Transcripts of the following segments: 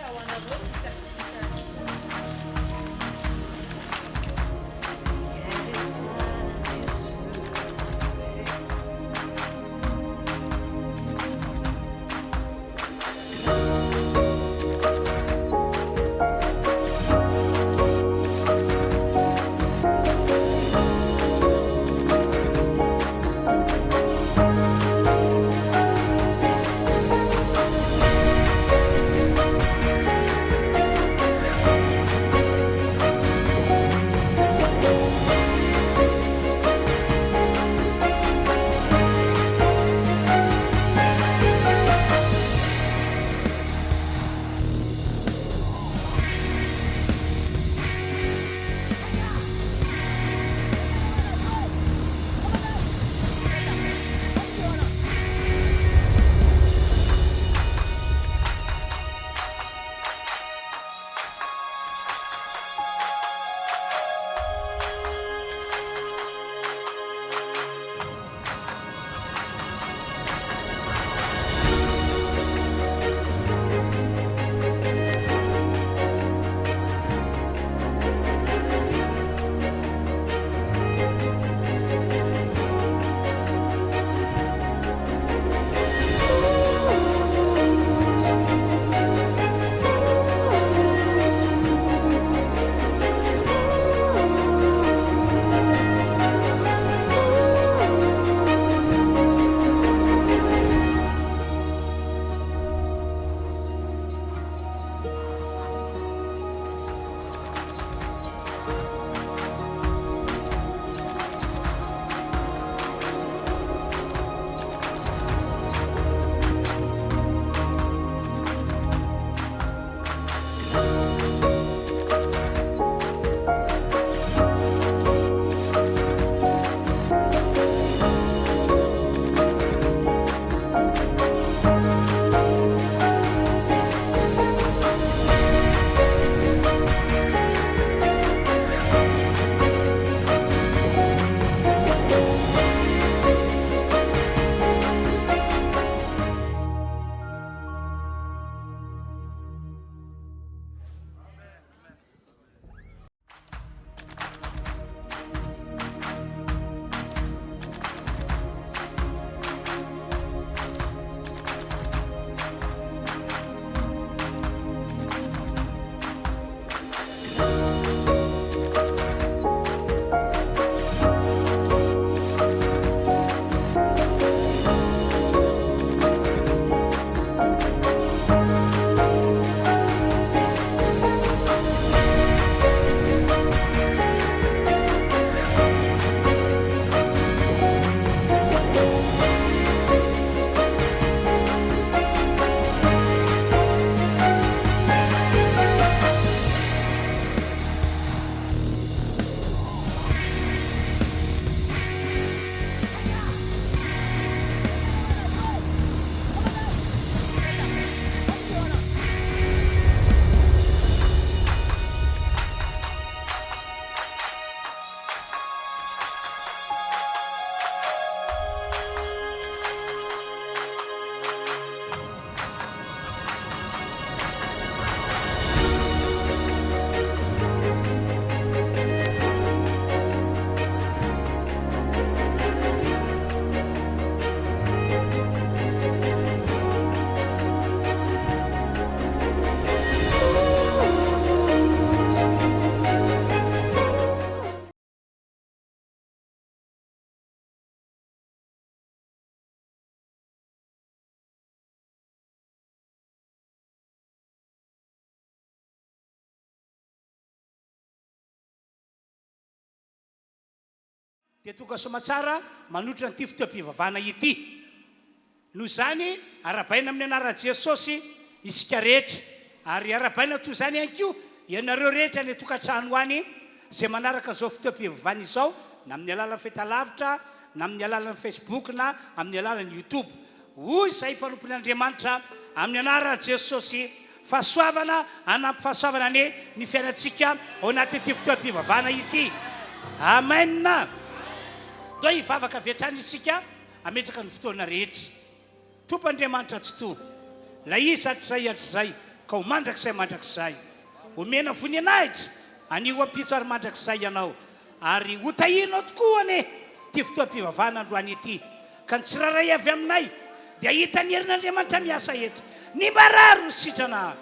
Ho anareo ny certificat. Dia tonga soamatsara manotrona an'ity fotoam-pivavahana ity. Noho izany, arahabaina amin'ny anaran'i Jesosy isika rehetra, ary arahabaina toy izany ihany koa ianareo rehetra any an-tokantrano any izay manaraka izao fotoam-pivavahana izao, na amin'ny alalan'ny fahitalavitra, na amin'ny alalan'ny Facebook, na amin'ny alalan'ny YouTube. Hoy izahay mpanompon'Andriamanitra, amin'ny anaran'i Jesosy, Fahasoavana hanampy fahasoavana anie ny fiainantsika ao anatin'ity fotoam-pivavahana ity. Amen! Ndao hivavaka avy hatrany isika hametraka ny fotoana rehetra. Tompo Andriamanitra Tsitoha, Ilay Izy hatrizay hatrizay. ka ho mandrakizay mandrakizay. Omena voninahitra anio ampitso ary mandrakizay Ianao, ary hotahianao tokoa anie ity fotoam-pivavahana androany ity, ka ny tsirairay avy aminay dia hahita ny herin'Andriamanitra miasa eto, ny marary ho sitrana,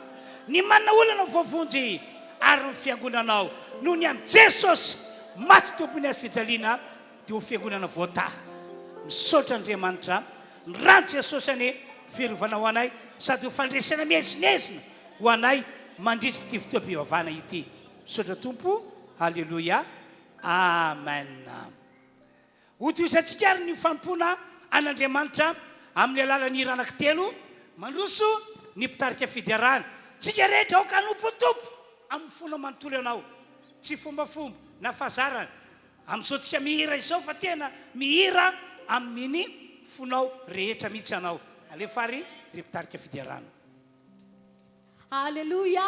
ny manana olana ho voavonjy, ary ny Fiangonanao, noho ny amin'i Jesosy maty teo ambony hazo fijaliana, dia ho Fiangonana voatahy. Misaotra Andriamanitra, ny ran'i Jesosy anie fiarovana ho anay sady ho fandresena miezinezina ho anay mandritra ity fotoam-pivavahana ity. Misaotra Tompo, Haleloia, Amen. Hotohizantsika ary ny fanompoana an'Andriamanitra amin'ny alalan'ny hira anankitelo mandroso ny mpitarika fiderana. Tsika rehetra aoka hanompo ny Tompo amin'ny fonao manontolo ianao. Tsy fombafomba na fahazarana amin'izao tsika mihira izao fa tena mihira amin'ny fonao rehetra mihitsy ianao. Alefa ary ry mpitarika fiderana. Aleloia!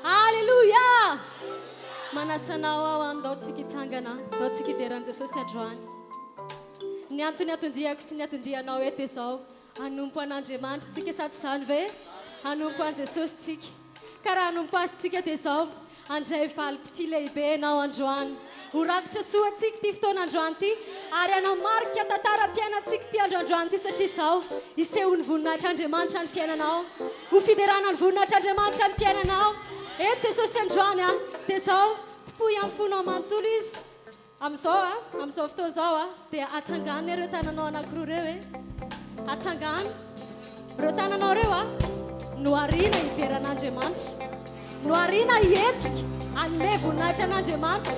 Aleloia! Manasa anao aho andao tsika hitsangana, andao tsika hidera an'i Jesosy androany. Ny antony atondiako sy ny atondianao eto dia izao, hanompo an'Andriamanitra tsika sa tsy izany ve? Hanompo an'i Jesosy tsika. Ka raha hanompo Azy tsika dia izao, Handray valim-pitia lehibe ianao androany. Ho rakitra soa antsika ity fotoana androany ity ary hanamarika tantaram-piainantsika ity andro androany ity satria izao, hisehoan'ny voninahitr'Andriamanitra ny fiainanao. Ho fiderana ny voninahitr'Andriamanitra ny fiainanao. Eto Jesosy androany a, dia izao, tompoy amin'ny fonao manontolo Izy. Amin'izao a, amin'izao fotoana izao a, dia atsangano ireo tananao anankiroa ireo e. Atsangano. Ireo tananao ireo a, nohariana hidera an'Andriamanitra. Nohariana hihetsika, hanome voninahitra an'Andriamanitra.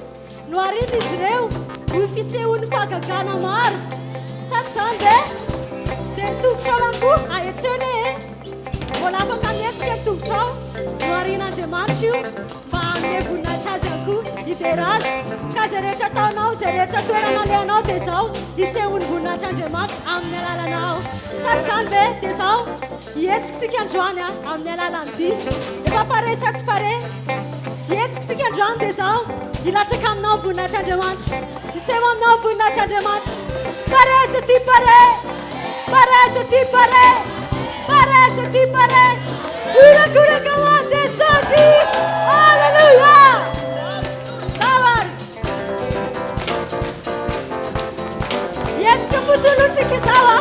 Nohariana izy ireo ho fisehoan'ny fahagagana maro. Sa tsy izany ve? Dia ny tongotrao ihany koa, ahetseo anie e. Mbola afaka mihetsika ny tongotrao. Noharian'Andriamanitra io. Mba hanome voninahitra Azy ihany koa, hidera Azy. Ka izay rehetra ataonao, izay rehetra toerana alehanao dia izao, hisehoan'ny voninahitr'Andriamanitra amin'ny alalanao. Sa tsy izany ve? Dia izao, hihetsika isika androany an, amin'ny alalan'ny dihy. Efa pare sa tsy pare? Hihetsika isika androany dia izao, hilatsaka aminao ny voninahitr'Andriamanitra. Hiseho aminao ny voninahitr'Andriamanitra. Pare sa tsy pare? Pare sa tsy pare? Pare sa tsy pare? Horakoraka ho an'i Jesosy! Aleloia! Tao ary! Hihetsika fotsiny aloha tsika izao a!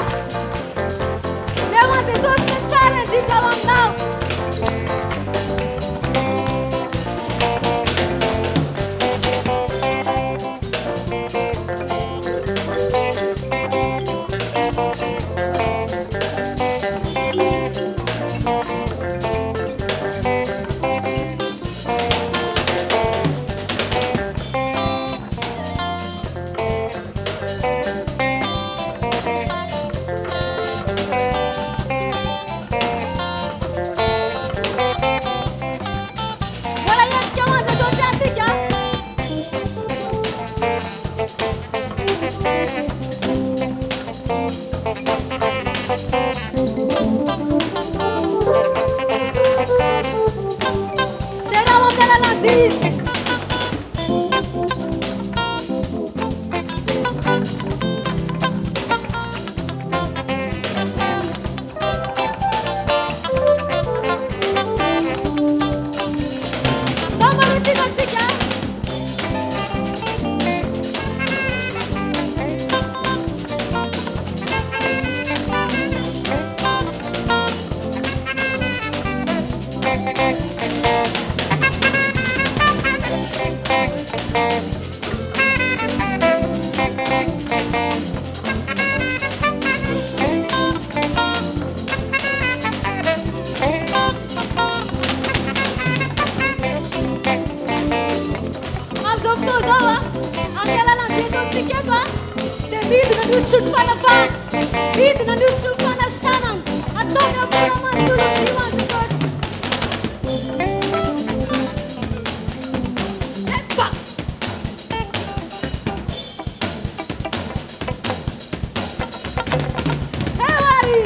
Leo an'i Jesosy ny tsara indrindra ao aminao. Mbola hetsika ho an'i Jesosy ihany tsika. Derao amin'ny alalan'ny dihy izy. Ndao mbola hitsindaka tsika. Amin'izao fotoana izao, amin'ny alalan'ny dia ataontsika eto, dia midina ny hosotry ny fanafahana, midina ny hosotry ny fanasitranana. Ataovy amin'ny fonao manontolo ny dia ho an'i Jesosy. Epa! Eo ary!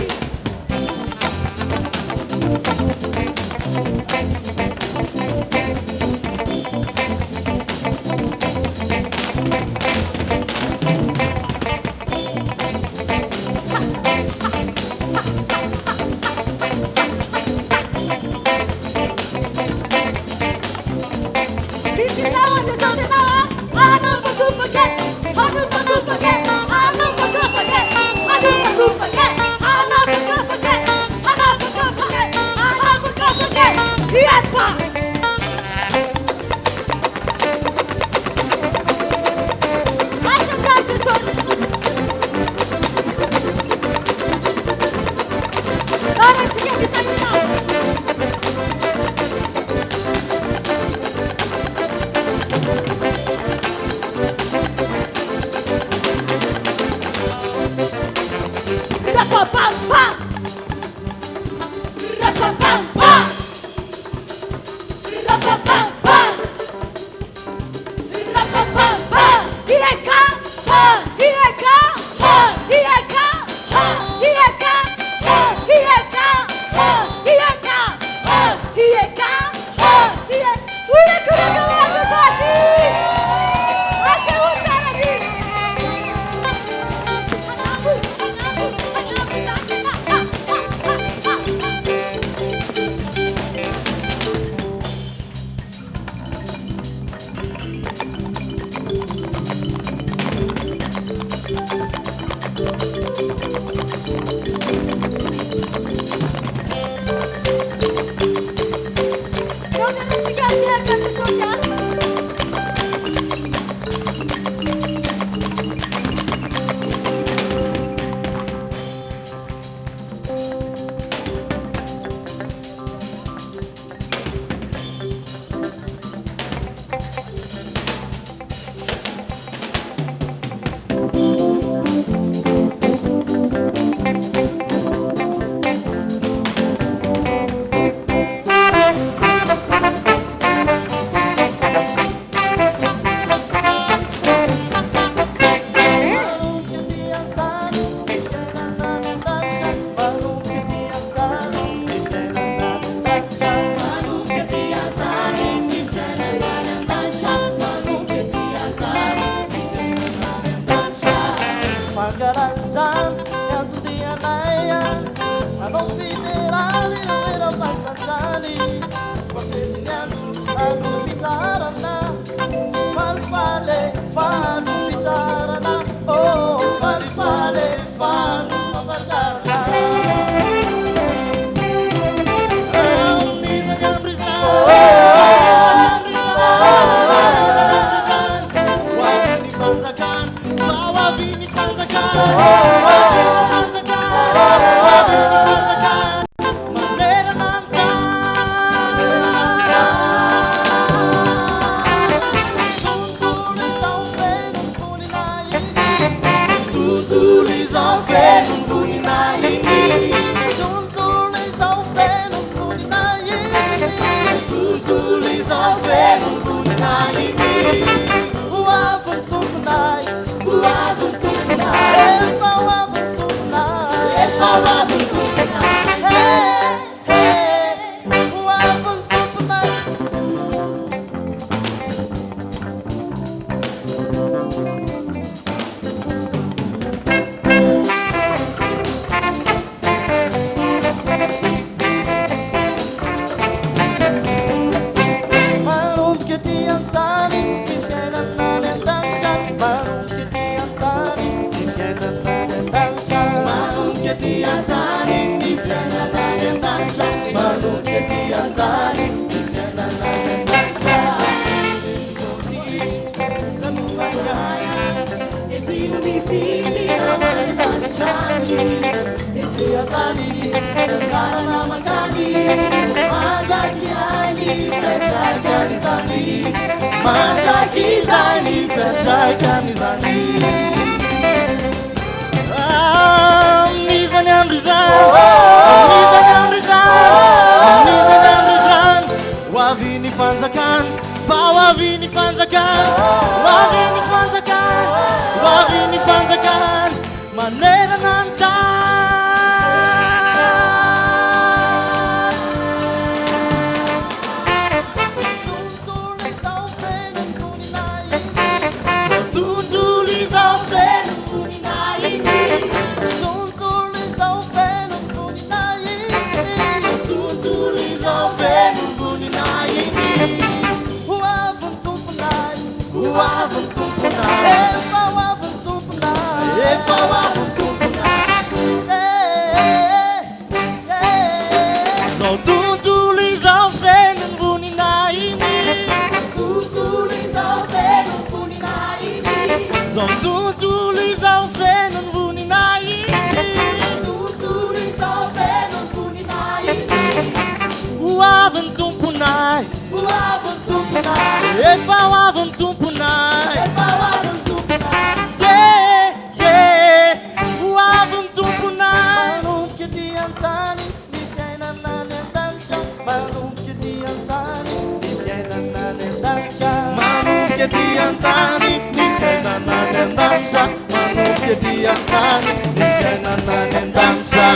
an-tany ny fiainana any an-danitra, manomboka ety an-tany ny fiainana any an-danitra.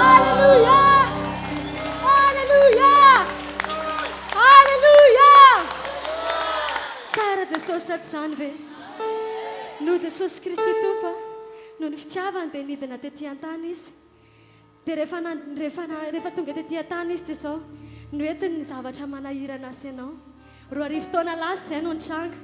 Alléluia! Alléluia! Alléluia! Tsara Jesosy sa tsy izany ve? Noho Jesosy Kristy Tompo, noho ny fitiavany dia nidina tety an-tany Izy. Dia rehefa rehefa rehefa tonga tety an-tany Izy dia izao, noentiny ny zavatra manahirana azy sy ianao. 2000 taona lasa izay no nitranga.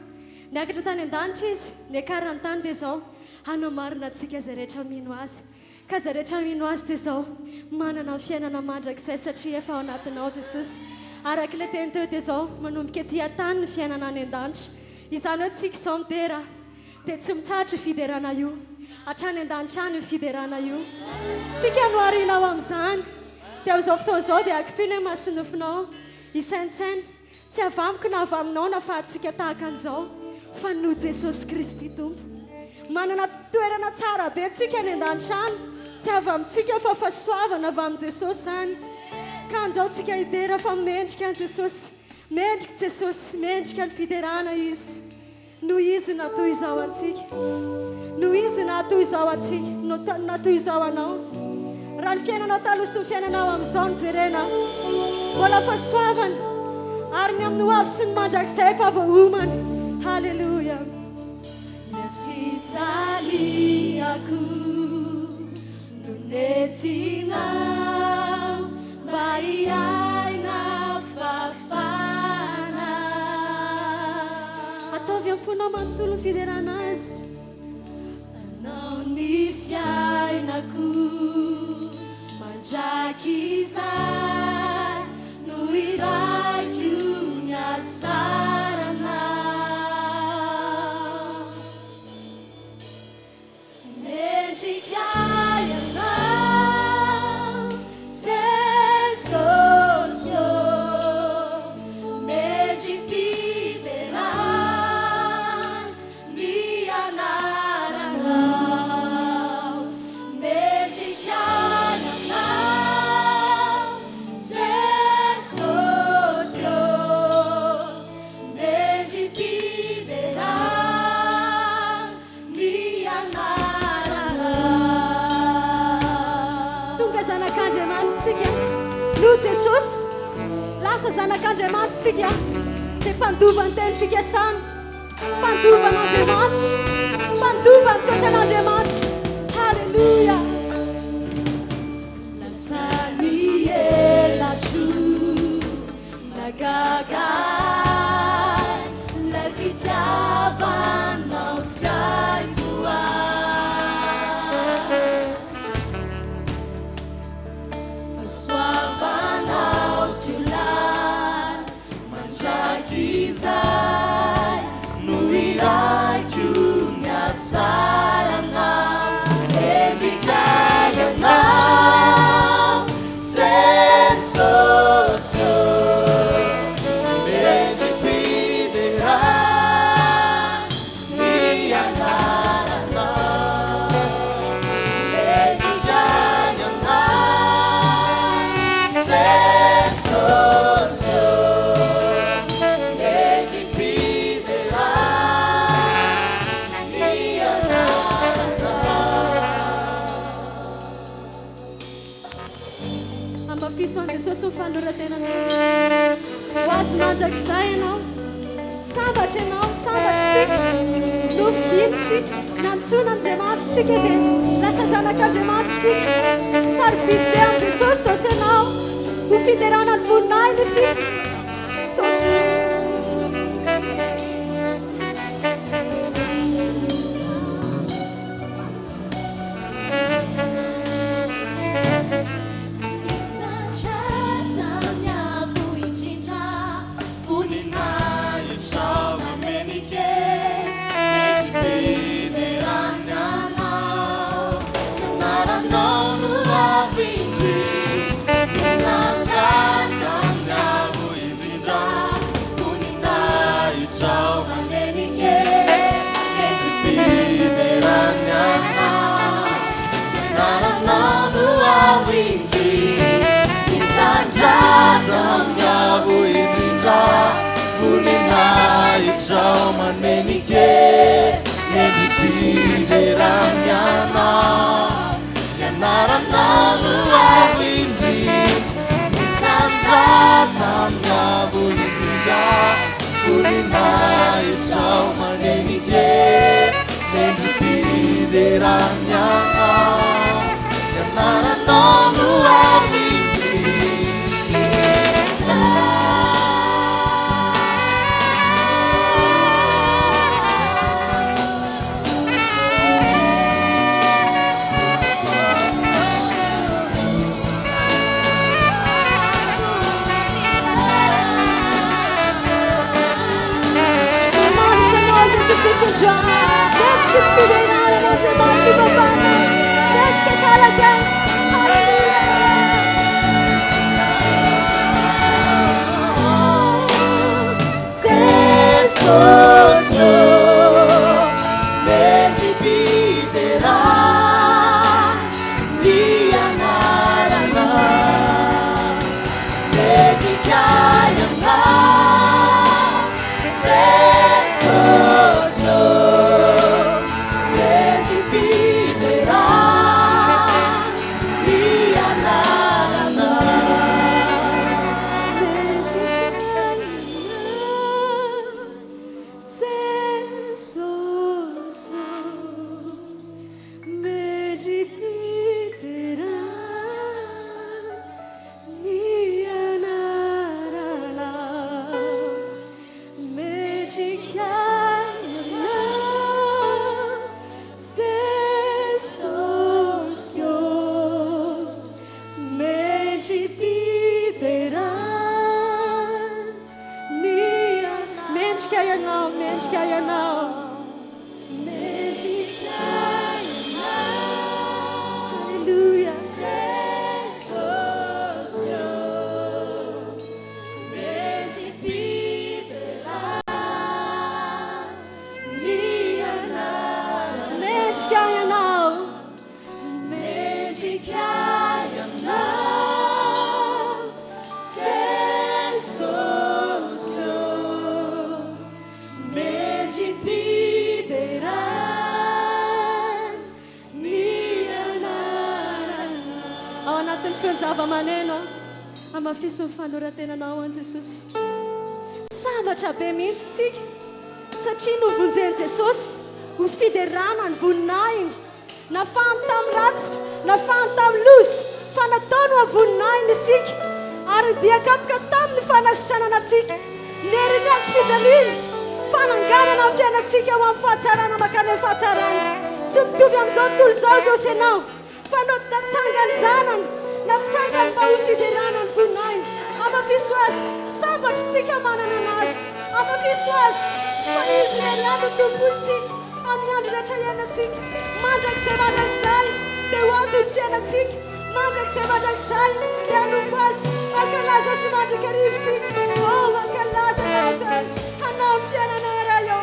Niakatra tany an-danitra Izy, niakarany tany dia izao, hanamarina antsika izay rehetra mino Azy. Ka izay rehetra mino Azy dia izao, manana ny fiainana mandrakizay satria efa ao anatinao Jesosy. Araka ilay teny teo dia izao, manomboka ety an-tany ny fiainana any an-danitra. Izany hoe tsika izao midera. Dia tsy mitsahatra io fiderana io. Hatrany an-danitra any io fiderana io. Tsika no arina ao amin'izany. Dia amin'izao fotoana izao dia akipio ny mason'nofinao. Hisaintsaina. Tsy avy amiko na avy aminao na fahantsika tahaka an'izao, fa noho Jesosy Kristy Tompo. Manana toerana tsara be tsika any an-danitra any. Tsy avy amintsika fa fahasoavana avy amin'i Jesosy izany. Ka andrao tsika hidera fa mendrika an'i Jesosy. Mendrika Jesosy, mendrika ny fiderana Izy. Noho Izy na toy izao antsika. Noho Izy na toy izao antsika. No na toy izao anao. Raha ny fiainanao taloha sy ny fiainanao amin'izao no jerena, mbola fahasoavana ary ny amin'ny hoavy sy ny mandrakizay efa voaomana. Haleloia. Nisy fijaliako no nentina mba hiaina fahafahana. Ataovy amin'ny fonao manontolo ny fiderana Azy. Anao ny fiainako mandrakizay no hiraiko ny hatsaranao. Mendrika Ianao, Jesosy ô, mendri-piderana ny anaranao. Mendrika Ianao, Jesosy ô. Mendri-piderana ny anaranao. Tonga zanak'Andriamanitra tsika noho Jesosy. Lasa zanak'Andriamanitra tsika dia mpandova ny teny fikasana, mpandova an'Andriamanitra, mpandova ny toetran'Andriamanitra. Haleloia. Lasa ny elatro. Nagaga ahy lay fitiavanao tsy hay tohana. Fahasoavanao tsy ho lany mandrakizay no hiraiko ny hatsaranao. Mendrika ianao. Jesosy ô, Mendri-piderana ny anaranao. Mendrika ianao, Jesosy ô, Mendri-piderana ny anaranao. Hamafiso an'i Jesosy ny fanoloran-tenanao. Ho Azy mandrakizay ianao. Sambatra ianao, sambatra isika. Nofidiny isika, nantsoin'Andriamanitra isika dia lasa zanak'Andriamanitra isika. Sarobidy be amin'i Jesosy izao sy ianao. Ho fiderana ny voninahiny isika. Misaotra. Fiderana Anao, ny anaranao no avo indrindra. Mamaritra anao aza Jesosy androany. Mendrika ny fiderana an'Andriamanitra io Babanay. Mendrika kalazaina. Haleloia. Jesosy ô, mendri-piderana ny anaranao. Mendrika ianao, Jesosy ô, mendri-piderana ny anaranao. Mendrika ianao, Jesosy ô, mendri-piderana ny anaranao. Mendrika ianao, Jesosy ô, mendri-piderana ny mendrika ianao, mendrika ianao, mendrika ianao. Haleloia. Jesosy ô, mendri-piderana ny anaranao. Mendrika ianao, Mendrika ianao, Jesosy ô, mendri-piderana ny anaranao. Ao anatin'ny feon-java-maneno, amafiso ny fanoloran-tenanao an Jesosy. Sambatra be mihitsy tsika satria novonjen'i Jesosy ho fiderana ny voninahiny. Nafahany tamin'ny ratsy, nafahany tamin'ny loza, fa nataony ho amin'ny voninahiny isika. Ary ny dian-kapoka tamin'ny fanasitranana antsika, ny herin'ny hazo fijaliana, fananganana ny fiainantsika ho amin'ny fahatsarana mankany amin'ny fahatsarana. Tsy mitovy amin'izao tontolo izao izao sy ianao, fa natsangany zanany, natsangany mba ho fiderana ny voninahiny. Amafiso azy, sambatra isika manana anazy. Amafiso azy, fa izy irery ihany no tompointsika amin'ny andro rehetra iainantsika. Mandrakizay mandrakizay dia ho azy ny fiainantsika. Mandrakizay mandrakizay dia hanompo azy, hankalaza azy mandrakariva isika. Oh, hankalaza azy, hanao ny fiainana iray eo.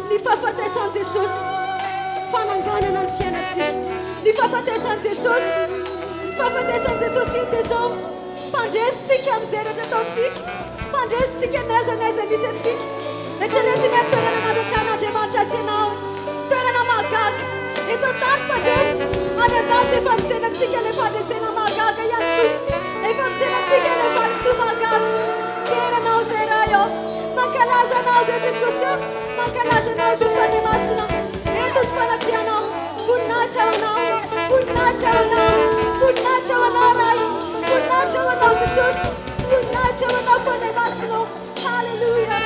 Ny fahafatesan'i Jesosy, fananganana ny fiainantsika. Ny fahafatesan'i Jesosy, ny fahafatesan'i Jesosy iny dia izao, mpandresy-tsika amin'izay rehetra ataontsika, mpandresy-tsika n'aiza n'aiza misy antsika. Eritrereto ny amin'ny toerana nametrahan'Andriamanitra azy ianao, toerana mahagaga. Eto an-tany mpandresy, any an-danitra efa mitsena antsika ilay fandresena mahagaga ihany koa. Efa mitsena antsika ilay valisoa mahagaga. Dera anao izay Ray ô, mankalaza anao izay Jesosy ô, mankalaza anao izay Fanahy Masina. Eto ny fanatrehanao, voninahitra ho anao, voninahitra ho anao, voninahitra ho anao Ray, voninahitra ho anao Jesosy, voninahitra ho anao Fanahy Masina ô. Haleloia.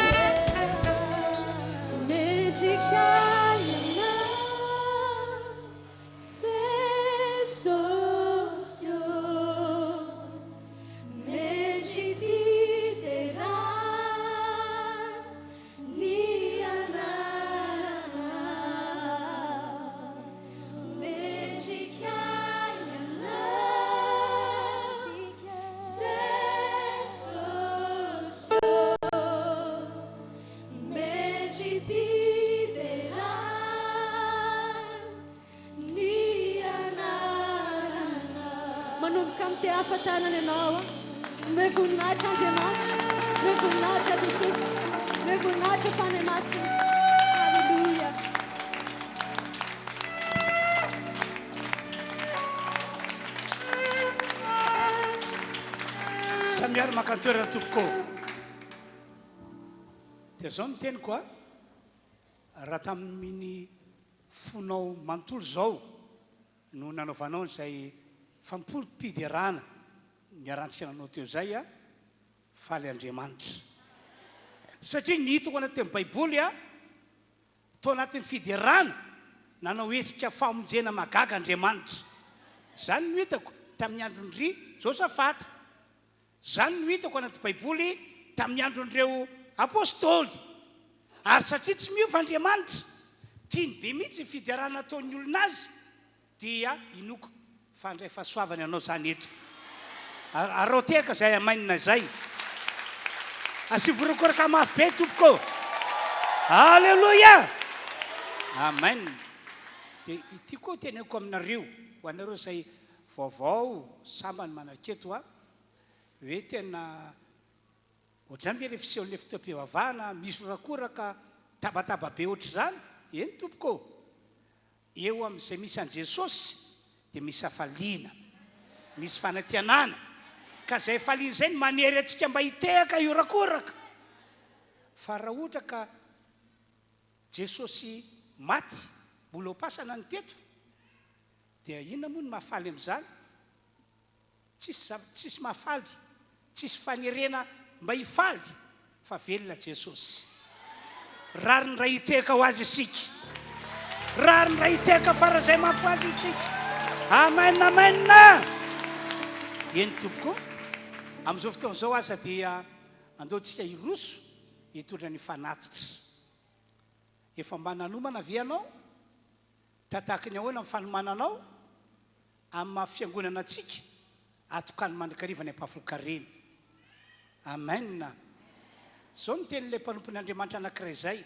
Mendrika ianao, Jesosy ô, mendri-piderana ny anaranao. Mendrika ianao, Jesosy ô, mendri-piderana ny anaranao. Manomboka amin'ny te hafa-tanana ianao, me voninahitra Andriamanitra, me voninahitra Jesosy. Omeo voninahitra Fanahy Masina. Alléluia. Samy ary maka toerana tompoko. Dia zao ny teniko a, raha tamin'ny fonao manontolo izao no nanaovanao an'izay fampolom-piderana niarahantsika nanao teo izay a, faly Andriamanitra. Satria ny hitako anatin'ny Baiboly a, tao anatin'ny fiderana, nanao hetsika famonjena mahagaga Andriamanitra. Izany no hitako tamin'ny andron-dry Josafata. Izany no hitako anaty Baiboly tamin'ny andron'ireo Apostoly. Ary satria tsy miova Andriamanitra, tiany be mihitsy ny fiderana ataon'ny olona Azy, dia inoako fa handray fahasoavana ianao izany eto. Araho tehaka izay amainina izay. Asivo rokoraka mafy be tompoko ô. Aleloia! Amen. Dia ity koa teneniko aminareo, ho anareo izay vaovao sambany manariketo a, hoe tena ohatr'izany ve ilay fisehon'ilay fotoam-pivavahana, misy horakoraka, tabataba be ohatr'izany? Eny tompoko ô. Eo amin'izay misy an'i Jesosy dia misy hafaliana, misy fanantenana, ka izay hafaliana izay no manery antsika mba hitehaka hihorakoraka. Fa raha ohatra ka Jesosy maty mbola ao am-pasana ny teto dia inona moa no mahafaly amin'izany? Tsisy zava, tsisy mahafaly, tsisy fanerena mba hifaly fa velona Jesosy. Rariny raha hitehaka ho Azy isika. Rariny raha hitehaka faran'izay mafy ho Azy isika. Amen, amen. Eny tompoko, amin'izao fotoana izao aza dia andao tsika hiroso hitondra ny fanatitra. Efa mba nanomana ve ianao? Tahatahaky ny ahoana ny fanomananao? Amin'ny maha fiangonana antsika, atokany mandrakariva ny ampahafolon-karena. Amen. Izao no tenin'ilay mpanompon'Andriamanitra anankiray izay,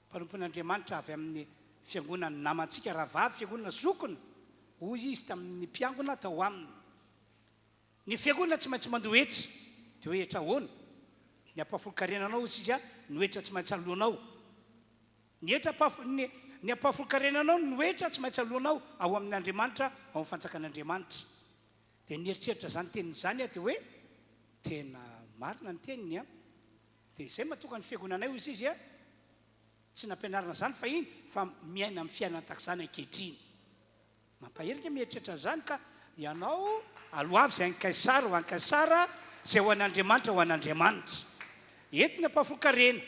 mpanompon'Andriamanitra avy amin'ny fiangonan'ny namantsika rahavavy, fiangonana zokiny, hoy izy tamin'ny mpiangona tao aminy, Ny fiangonana tsy maintsy mandoa hetra. Dia hoe hetra ahoana? Ny ampahafolon-karenanao, hoy izy, no hetra tsy maintsy aloanao. Ny hetra ampahafo, ny, ny ampahafolon-karenanao no hetra tsy maintsy aloanao ao amin' Andriamanitra, ao amin'ny fanjakan' Andriamanitra. Dia nieritreritra izany teniny izany aho, dia hoe, Tena marina ny teniny an! Dia izay mahatonga ny fiangonanay, hoy izy, tsy nampianarina izany fahiny, fa miaina amin'ny fiainana tahaka izany ankehitriny. Mampahery nge mieritreritra an'izany ka, ianao aloavy izay an'i Kaisara ho an'i Kaisara, izay ho an'Andriamanitra ho an'Andriamanitra. Eto ny ampahafolon-karena.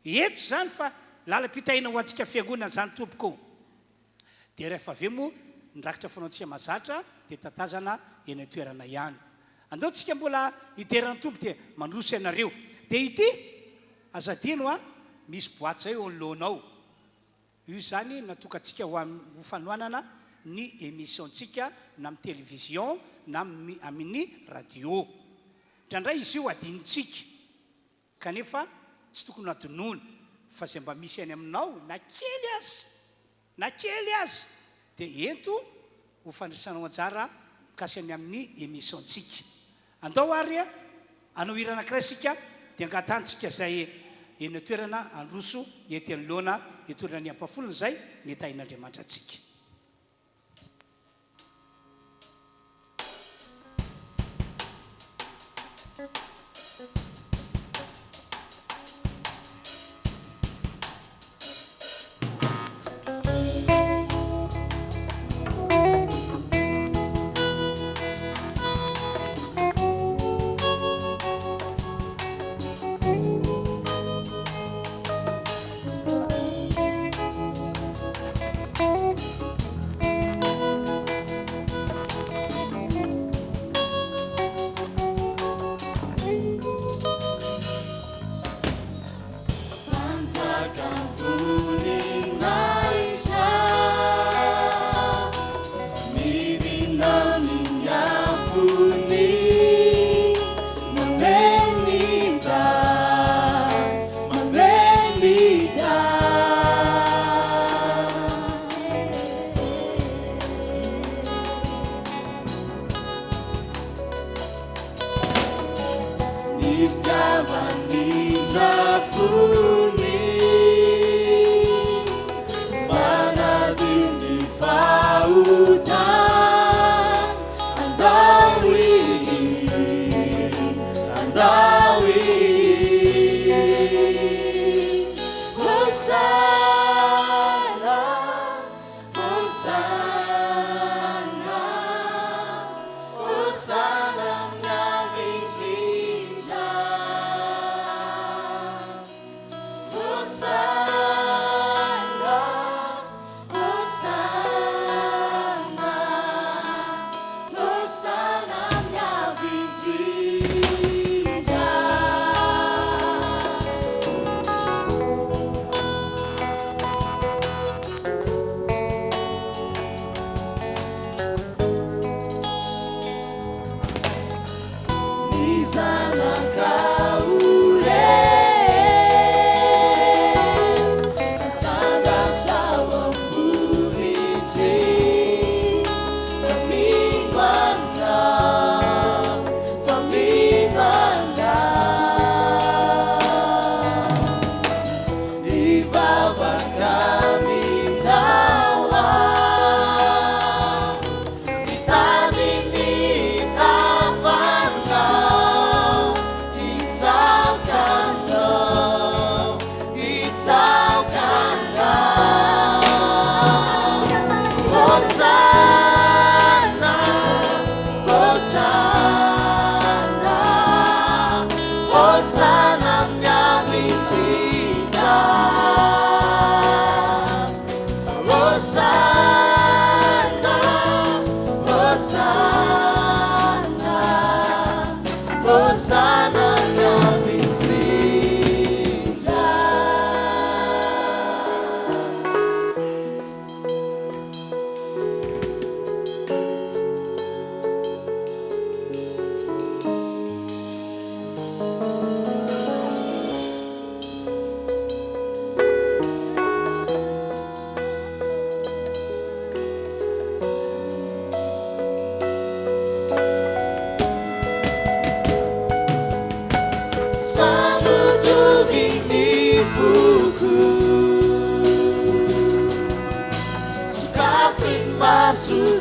Eto izany fa lalam-pitahiana ho antsika fiangonana izany tompoko o! Dia rehefa avy eo moa ny rakitra fanaontsika mahazatra dia tatazana eny an-toerana ihany. Andao tsika mbola hidera ny Tompo dia mandroso ianareo. Dia ity, aza adino a, misy boite izay eo anoloanao. Io izany natokantsika ho ho fanohanana ny émission-tsika na amin'ny télévision na amin'ny radio. Indraindray izy io adinontsika. Kanefa tsy tokony ho adinoina fa izay mba misy any aminao na kely aza, na kely aza dia ento ho fandraisanao anjara mikasika ny amin'ny émission-tsika. Andao ary hanao hira anankiray isika dia angatahantsika izay eny an-toerana handroso ety anoloana hitondra ny ampahafolony izay nitahian'Andriamanitra antsika. Ny fitiavan'indra.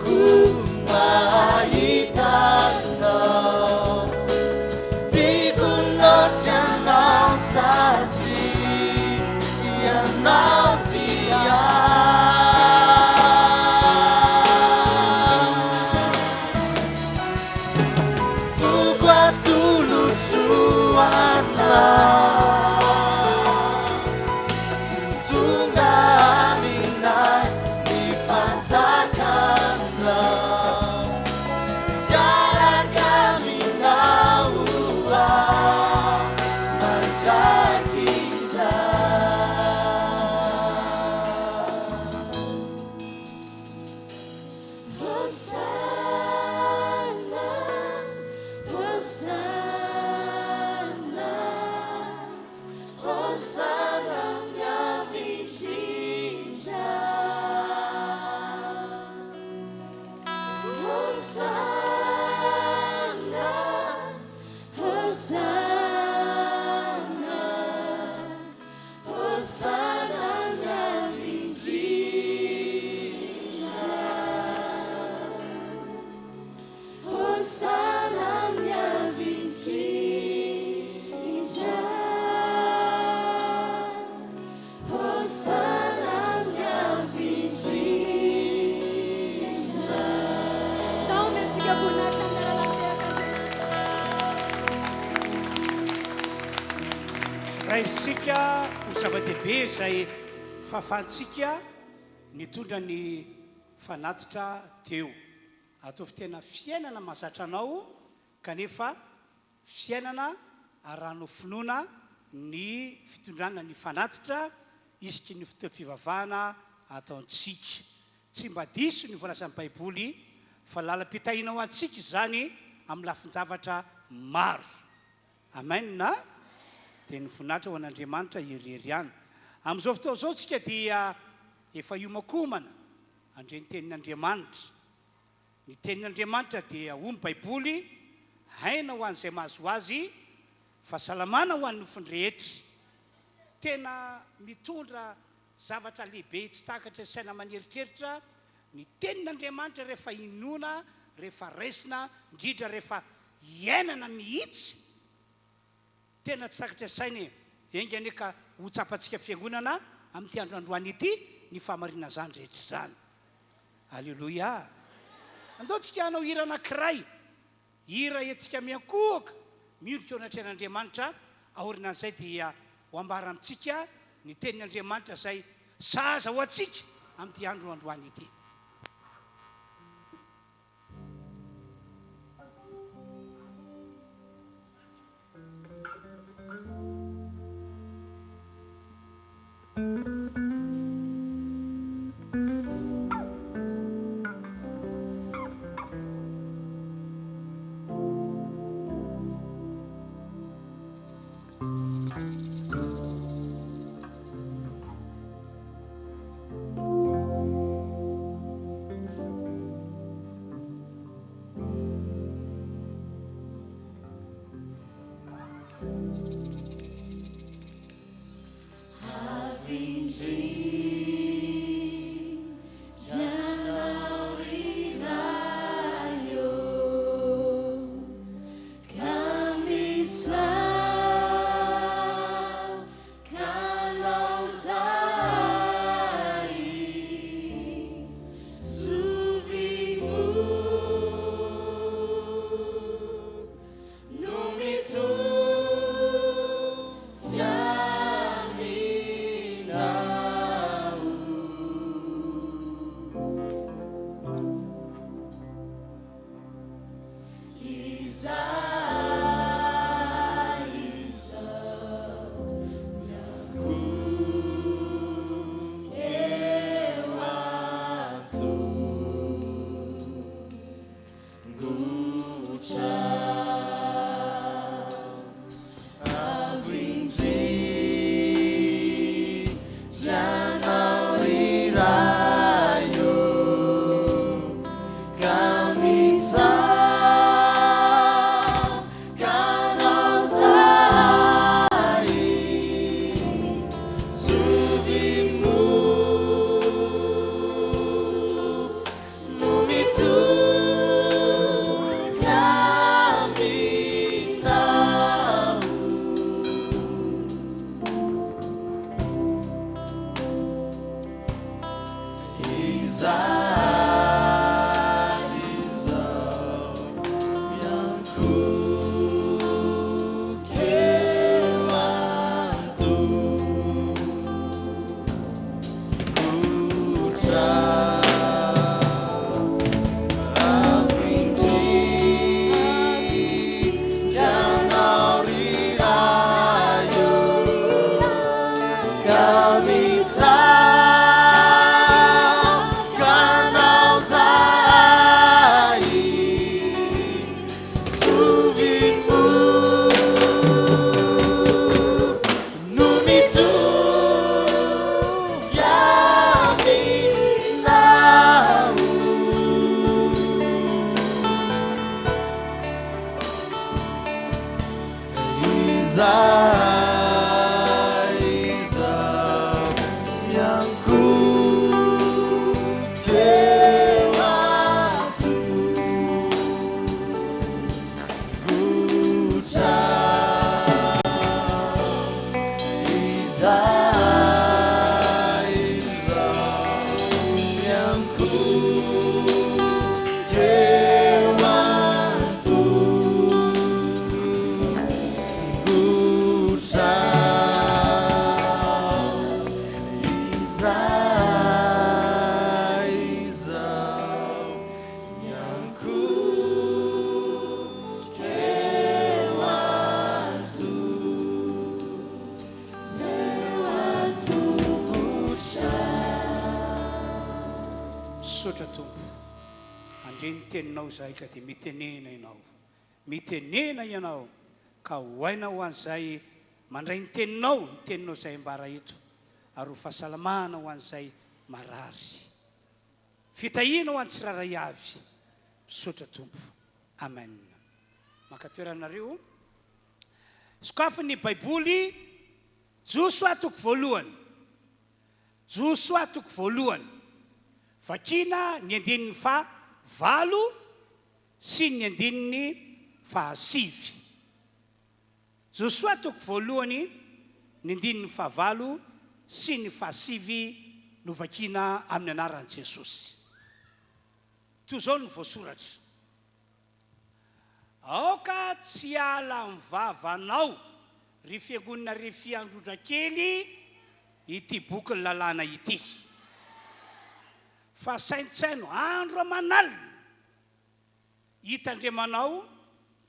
Mba hahita anao. Tiako loatra ianao satria ianao tia ahy. Foko atolotro anao. Tonga aminay ny fanjakanao. Hiaraka aminao aho mandrakizay. Hosanna, Hosanna, Hosanna miavy indrindra. Hosanna, Hosanna, Hosanna miavy indrindra. Hosanna miavy indrindra. Hosanna miavy indrindra. Ndao omentsika voninahitra amin'ny alalan'ny tehak'Andriamanitra. Raisintsika ho zava-dehibe izay fahafahantsika nitondra ny fanatitra teo. Ataovy tena fiainana mahazatra anao kanefa fiainana arahano finoana ny fitondrana ny fanatitra isiky ny fotoam-pivavahana ataontsika. Tsy mba diso ny voalazan'ny Baiboly fa lalam-pitahiana ho antsika izany amin'ny lafin-javatra maro. Amen a! Dia ny voninahitra ho an'Andriamanitra irery ihany. Amin'izao fotoana izao tsika dia efa hiomakomana handre ny tenin'Andriamanitra. Ny tenin'Andriamanitra dia hoy ny Baiboly, aina ho an'izay mahazo azy, fahasalamana ho an'ny nofony rehetra. Tena mitondra zavatra lehibe tsy takatry ny saina aman'eritreritra ny tenin'Andriamanitra rehefa inoana, rehefa raisina, indrindra rehefa iainana mihitsy. Tena tsy takatry ny saina e! Enga anie ka ho tsapantsika fiangonana amin'ity andro androany ity ny fahamarinan'izany rehetra izany. Aleloia! Andao tsika hanao hira anankiray, hira hetsika miankohoka, miondrika eo anatrehan'Andriamanitra, aorinan'izay dia ho ambara amintsika ny tenin'Andriamanitra izay sahaza ho antsika amin'ity andro androany ity. Izahay izao miankohoka eo an-tongotrao. Izahay izao miankohoka eo an-tongotrao. Izahay izao miankohoka eo an-tongotrao. Misaotra Tompo. Handre ny teninao izahay ka dia mitenena Ianao. Mitenena Ianao ka ho aina ho an'izay mandray ny teninao, ny teninao izay ambara eto, ary ho fahasalamana ho an'izay marary. Fitahiana ho an'ny tsirairay avy. Misaotra Tompo. Amen. Maka toerana nareo. Sokafy ny Baiboly, Josoa toko voalohany. Josoa toko voalohany. Vakina ny andininy faha valo sy ny andininy fahasivy. Josoa toko voalohany, ny andininy fahavalo sy ny fahasivy no vakiana amin'ny anaran'i Jesosy. Toy izao no voasoratra, Aoka tsy hiala amin'ny vavanao, ry fiangonana ry fiandrondra kely, ity bokin'ny lalàna ity, fa saintsaino andro aman'alina, hitandremanao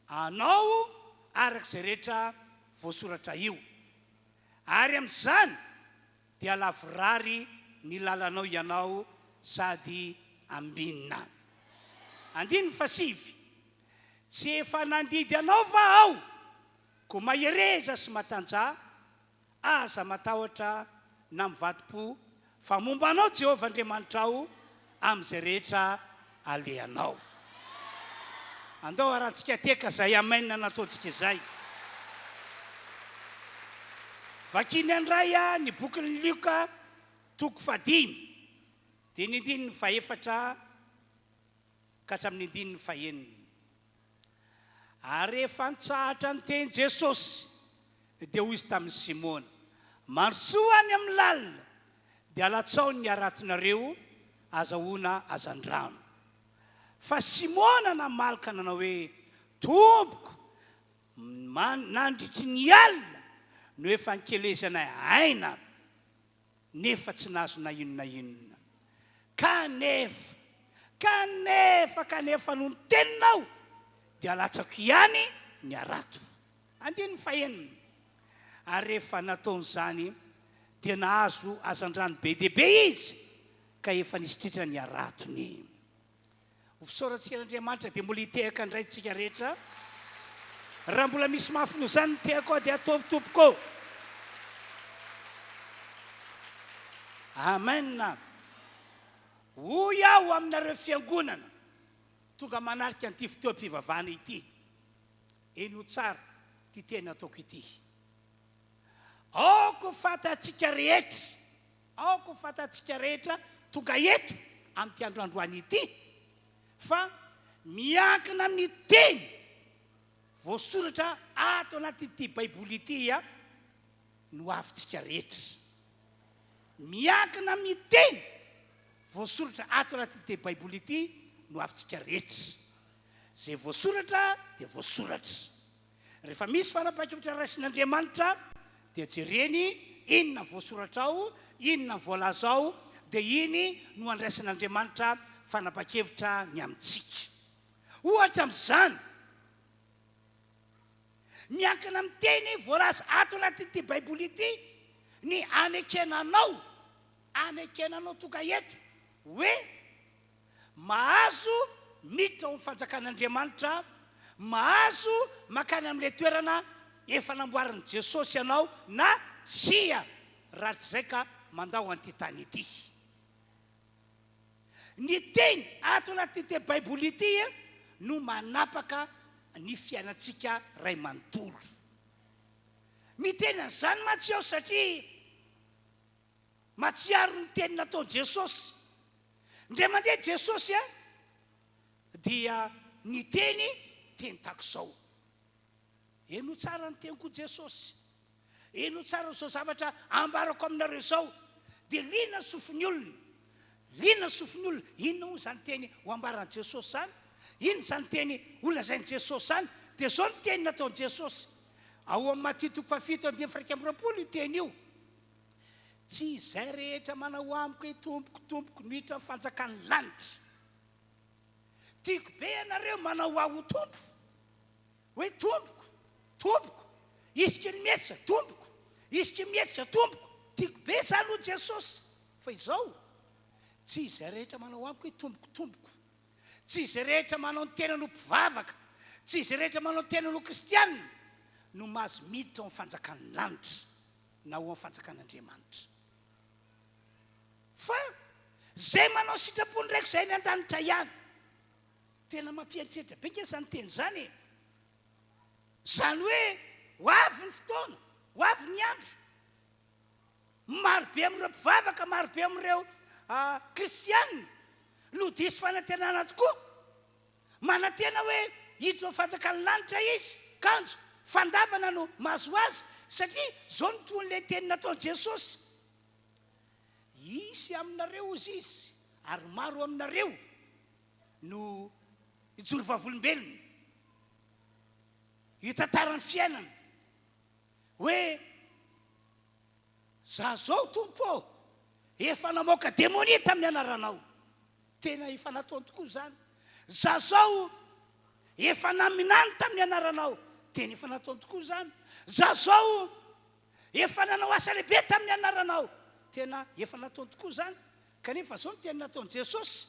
anao araka izay rehetra voasoratra io, ary amin'izany dia lavorary ny lalanao ianao sady ambinina. Andininy fahasivy, Tsy efa nandidy anao va aho? Koa mahereza sy matanjaha, Aza matahotra na mivadi-po, fa momba anao Jehovah Andriamanitrao amin'izay rehetra alehanao. Andao harantsika teka izay amen nataontsika izay. Vakina indray ny bokin'i Lioka toko fahadimy, dia ny andininy fahefatra ka hatramin'ny andininy fahenina. Ary rehefa nitsahatra niteny Jesosy, dia hoy Izy tamin'i Simona, Mandrosoa any amin'ny lalina, dia alatsao ny haratonareo azahoana hazandrano. Fa Simona namaly ka nanao hoe, Tompoko, nandritry ny alina no efa nikelezanay aina, nefa tsy nahazo na inona na inona. Kanefa, kanefa, kanefa noho ny teninao dia alatsako ihany ny harato. Andininy fahenina. Ary rehefa nataony izany dia nahazo hazandrano be dia be izy ka efa nisitritra ny haratony. Ho fisaorantsika an'Andriamanitra dia mbola hitehaka indray tsika rehetra. Raha mbola misy mafy noho izany ny tehako aho dia ataovy tompoko. Amen. Hoy aho aminareo fiangonana tonga manarika an'ity fotoam-pivavahana ity. Henoy tsara ity teny ataoko ity. Aoka ho fantatsika rehetra Aoka ho fantatsika rehetra tonga eto amin'ity andro androany ity fa miankina amin'ny teny voasoratra ato anatin'ity Baiboly ity ny hoavintsika rehetra. Miankina amin'ny teny voasoratra ato anatin'ity Baiboly ity ny hoavintsika rehetra. Izay voasoratra dia voasoratra. Rehefa misy fanapahan-kevitra raisin'Andriamanitra dia jereny inona ny voasoratra ao, inona ny voalaza ao, dia iny no andraisan'Andriamanitra fanapahan-kevitra ny amintsika. Ohatra amin'izany, miankina amin'ny teny voalaza ato anatin'ity Baiboly ity ny anekena anao, anekena anao tonga eto hoe, Mahazo miditra ao amin'ny fanjakan'Andriamanitra, mahazo mankany amin'ilay toerana efa namboarin'i Jesosy anao na tsia rahatrizay ka mandao an'ity tany ity. Ny teny ato anatin'ity Baiboly ity no manapaka ny fiainantsika ray manontolo. Miteny an'izany mantsy aho satria mahatsiaro ny teny nataon'i Jesosy. Indray mandeha Jesosy dia niteny teny tahaka izao. Henoy tsara ny teniko Jesosy. Henoy tsara izao zavatra ambarako aminareo izao. Dia liana ny sofin'ny olona. Liana ny sofin'ny olona. Inona moa izany teny ho ambaran'i Jesosy izany? Inona izany teny ho lazain'i Jesosy izany? Dia izao ny teny nataon'i Jesosy. Ao amin'ny Matio toko fahafito andininy faha-21 io teny io. Tsy izay rehetra manao amiko hoe Tompoko, Tompoko no hiditra ny fanjakan'ny lanitra. Tiako be ianareo manao ahy ho Tompo. Hoe Tompoko, Tompoko, isiky ny mihetsika, Tompoko, isiky ny mihetsika, Tompoko. Tiako be izany hoy Jesosy. Fa izao, tsy izay rehetra manao amiko hoe Tompoko, Tompoko. Tsy izay rehetra manao ny tenany ho mpivavaka, tsy izay rehetra manao ny tenany ho kristiana no mahazo miditra ao amin'ny fanjakan'ny lanitra na ao amin'ny fanjakan'Andriamanitra. Fa izay manao ny sitrapon'ny Raiko izay any an-danitra ihany. Tena mampieritreritra be nge izany teny izany e! Izany hoe ho avy ny fotoana, ho avy ny andro. Maro be amin'ireo mpivavaka, maro be amin'ireo kristiana no diso fanantenana tokoa. Manantena hoe hiditra ao fanjakan'ny lanitra izy, kanjo fandavana no mahazo azy, satria izao no tohin'ilay teny nataon'i Jesosy, Hisy aminareo, hozy Izy, ary maro aminareo no hijoro vavolombelona, hitantara ny fiainana, hoe, Za zao Tompo ô, efa namoaka demonia tamin'ny anaranao. Tena efa nataony tokoa izany. Za zao efa naminany tamin'ny anaranao. Tena efa nataony tokoa izany. Za zao efa nanao asa lehibe tamin'ny anaranao. Tena efa nataony tokoa izany. Kanefa zao ny teny nataon'i Jesosy,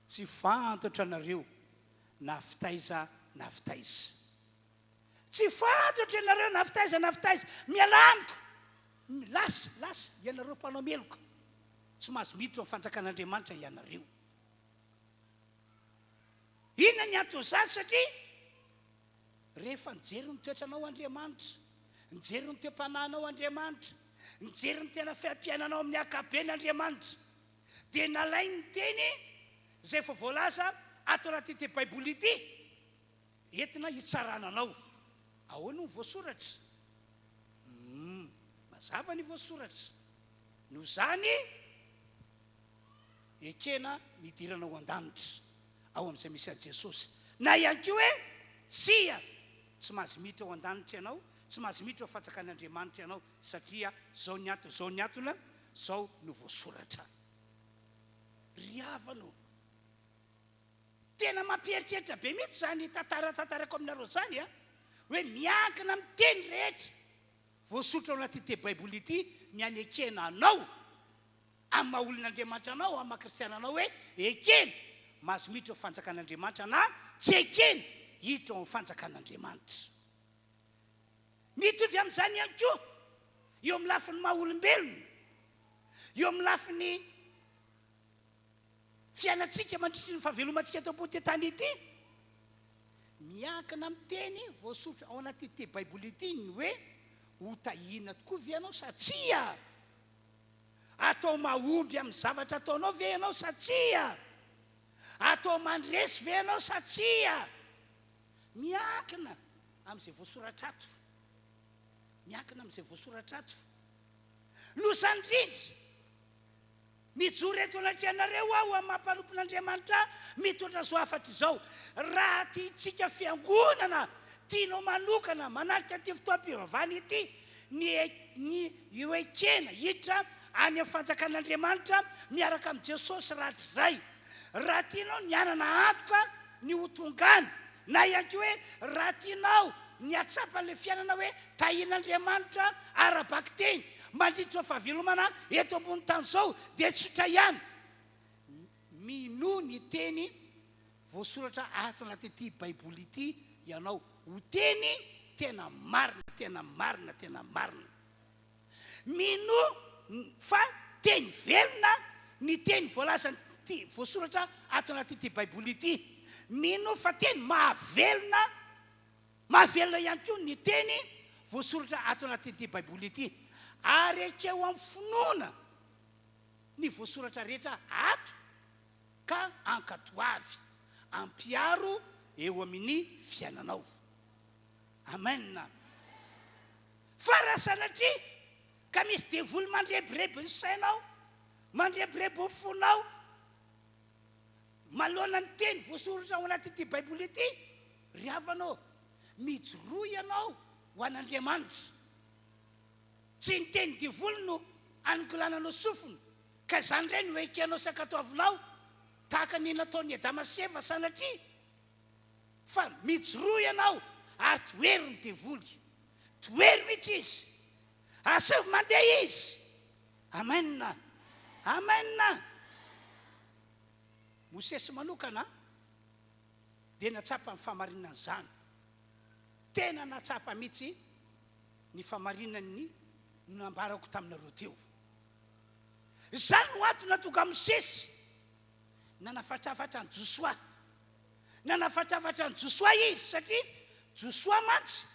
Tsy fantatro anareo na avy taiza na avy taiza. Tsy fantatro ianareo na avy taiza na avy taiza. Mialà amiko! Lasa, lasa, ianareo mpanao meloka. Tsy mahazo miditra ao amin'ny fanjakan'Andriamanitra ianareo. Inona ny anton'izany? Satria rehefa nijery ny toetranao Andriamanitra, nijery ny toe-panahinao Andriamanitra, nijery ny tena fiaim-piainanao amin'ny ankapobeny Andriamanitra, dia nalainy ny teny izay efa voalaza ato anatin'ity Baiboly ity, entina hitsarana anao. Ahoana no voasoratra? Humm, mazava ny voasoratra. Noho izany, ekena ny hidirana ao an-danitra, ao amin'izay misy an'i Jesosy. Na ihany koa hoe, tsia, tsy mahazo miditra ao an-danitra ianao, tsy mahazo miditra ao fanjakan'Andriamanitra ianao, satria izao ny antony, izao ny antony, izao no voasoratra. Ry havana ô! Tena mampieritreritra be mihitsy izany tantara tantaraiko aminareo izany a! Hoe miankina amin'ny teny rehetra voasoratra ao anatin'ity Baiboly ity ny hanekena anao amin'ny maha olon'Andriamanitra anao, amin'ny maha kristiana anao hoe ekena mahazo miditra ao fanjakan'Andriamanitra na tsy ekena hiditra ao amin'ny fanjakan'Andriamanitra. Mitovy amin'izany ihany koa eo amin'ny lafiny maha olombelona, eo amin'ny lafiny Fiainantsika mandritry ny fahavelomantsika eto ambony tany ity. Miankina amin'ny teny voasoratra ao anatin'ity Baiboly ity ny hoe ho tahiana tokoa ve ianao sa tsia? Atao mahomby amin'ny zavatra ataonao ve ianao sa tsia? Atao mandresy ve ianao sa tsia? Miankina amin'izay voasoratra ato. Miankina amin'izay voasoratra ato. Noho izany indrindra, Mijoro eto anatrehanareo aho amin'ny maha mpanompon'Andriamanitra ahy mitondra izao hafatra izao, Raha tiantsika fiangonana, tianao manokana manatrika ity fotoam-pivavahana ity, ny ny io ekena hiditra any amin'ny fanjakan'Andriamanitra miaraka amin'i Jesosy rahatrizay. Raha tianao ny hanana antoka ny ho tonga any, na ihany koa hoe raha tianao ny hahatsapa an'ilay fiainana hoe tahian'Andriamanitra ara-bakiteny mandritra izao fahavelomana eto ambony tany izao dia tsotra ihany, minoa ny teny voasoratra ato anatin'ity Baiboly ity ianao ho teny tena marina, tena marina, tena marina. Minoa fa teny velona ny teny voalazan'ity voasoratra ato anatin'ity Baiboly ity. Minoa fa teny mahavelona, mahavelona ihany koa ny teny. voasoratra ato anatin'ity Baiboly ity, ary ekeo amin'ny finoana ny voasoratra rehetra ato ka ankatoavy, ampiharo eo amin'ny fiainanao. Amen. Fa raha sanatria ka misy devoly mandrebireby ny sainao, mandrebireby ny fonao, manoloana ny teny voasoratra ao anatin'ity Baiboly ity, ry havana ô, mijoroa ianao ho an'Andriamanitra. Tsy ny teny devoly no anongolananao sofina, ka izany indray no ekenao sy ankatoavinao, tahaka ny nataon'i Adama sy Eva sanatria. Fa mijoroa ianao ary tohero ny devoly. Tohero mihitsy izy. Asaivo mandeha izy. Amen. Amen. Mosesy manokana dia nahatsapa ny fahamarinan'izany. Tena nahatsapa mihitsy ny fahamarinan'ny nambarako taminareo teo. Izany no antony nahatonga Mosesy nanafatrafatra an'i Josoa. Nanafatrafatra an'i Josoa izy satria Josoa mantsy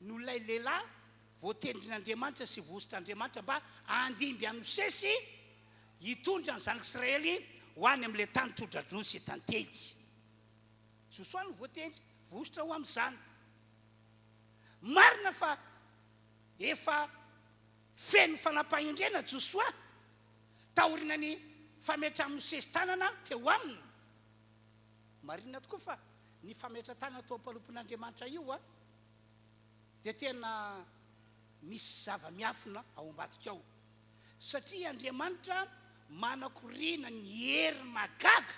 no ilay lehilahy voatendrin'Andriamanitra sy voahosotr'Andriamanitra mba handimby an'i Mosesy hitondra ny zanak'Israely ho any amin'ilay tany tondra-dronono sy tantely. Josoa no voatendry, voahosotra ho amin'izany. Marina fa efa feno fanapahendrena Josoa taorian'ny fametrahan'i Mosesy tanana teo aminy. Marina tokoa fa ny fametra-tanana tao am-panompon'Andriamanitra io dia tena misy zava-miafina ao ambadika ao. Satria Andriamanitra manakoriana ny hery mahagaga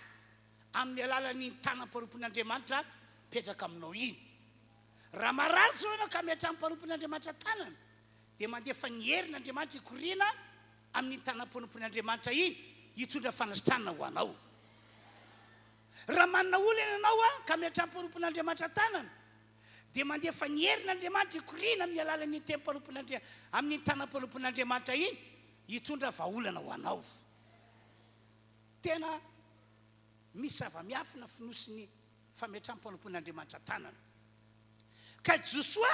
amin'ny alalan'iny tanam-panompon'Andriamanitra mipetraka aminao iny. Raha marary izao ianao ka ametrahan'ny-mpanompon'Andriamanitra tanana, dia mandefa ny herin'Andriamanitra hikoriana amin'iny tanam-panompon'Andriamanitra iny hitondra fanasitranana ho anao. Raha manana olana ianao ka ametrahan'ny-mpanompon'Andriamanitra tanana, dia mandefa ny herin'Andriamanitra hikoriana amin'ny alalan'iny tenim-panompon'Andria, amin'iny tanam-panompon'Andriamanitra iny hitondra vahaolana ho anao. Tena misy zava-miafina fonosin'ny fametraham-panompoan'Andriamanitra tanana. Ka Josoa,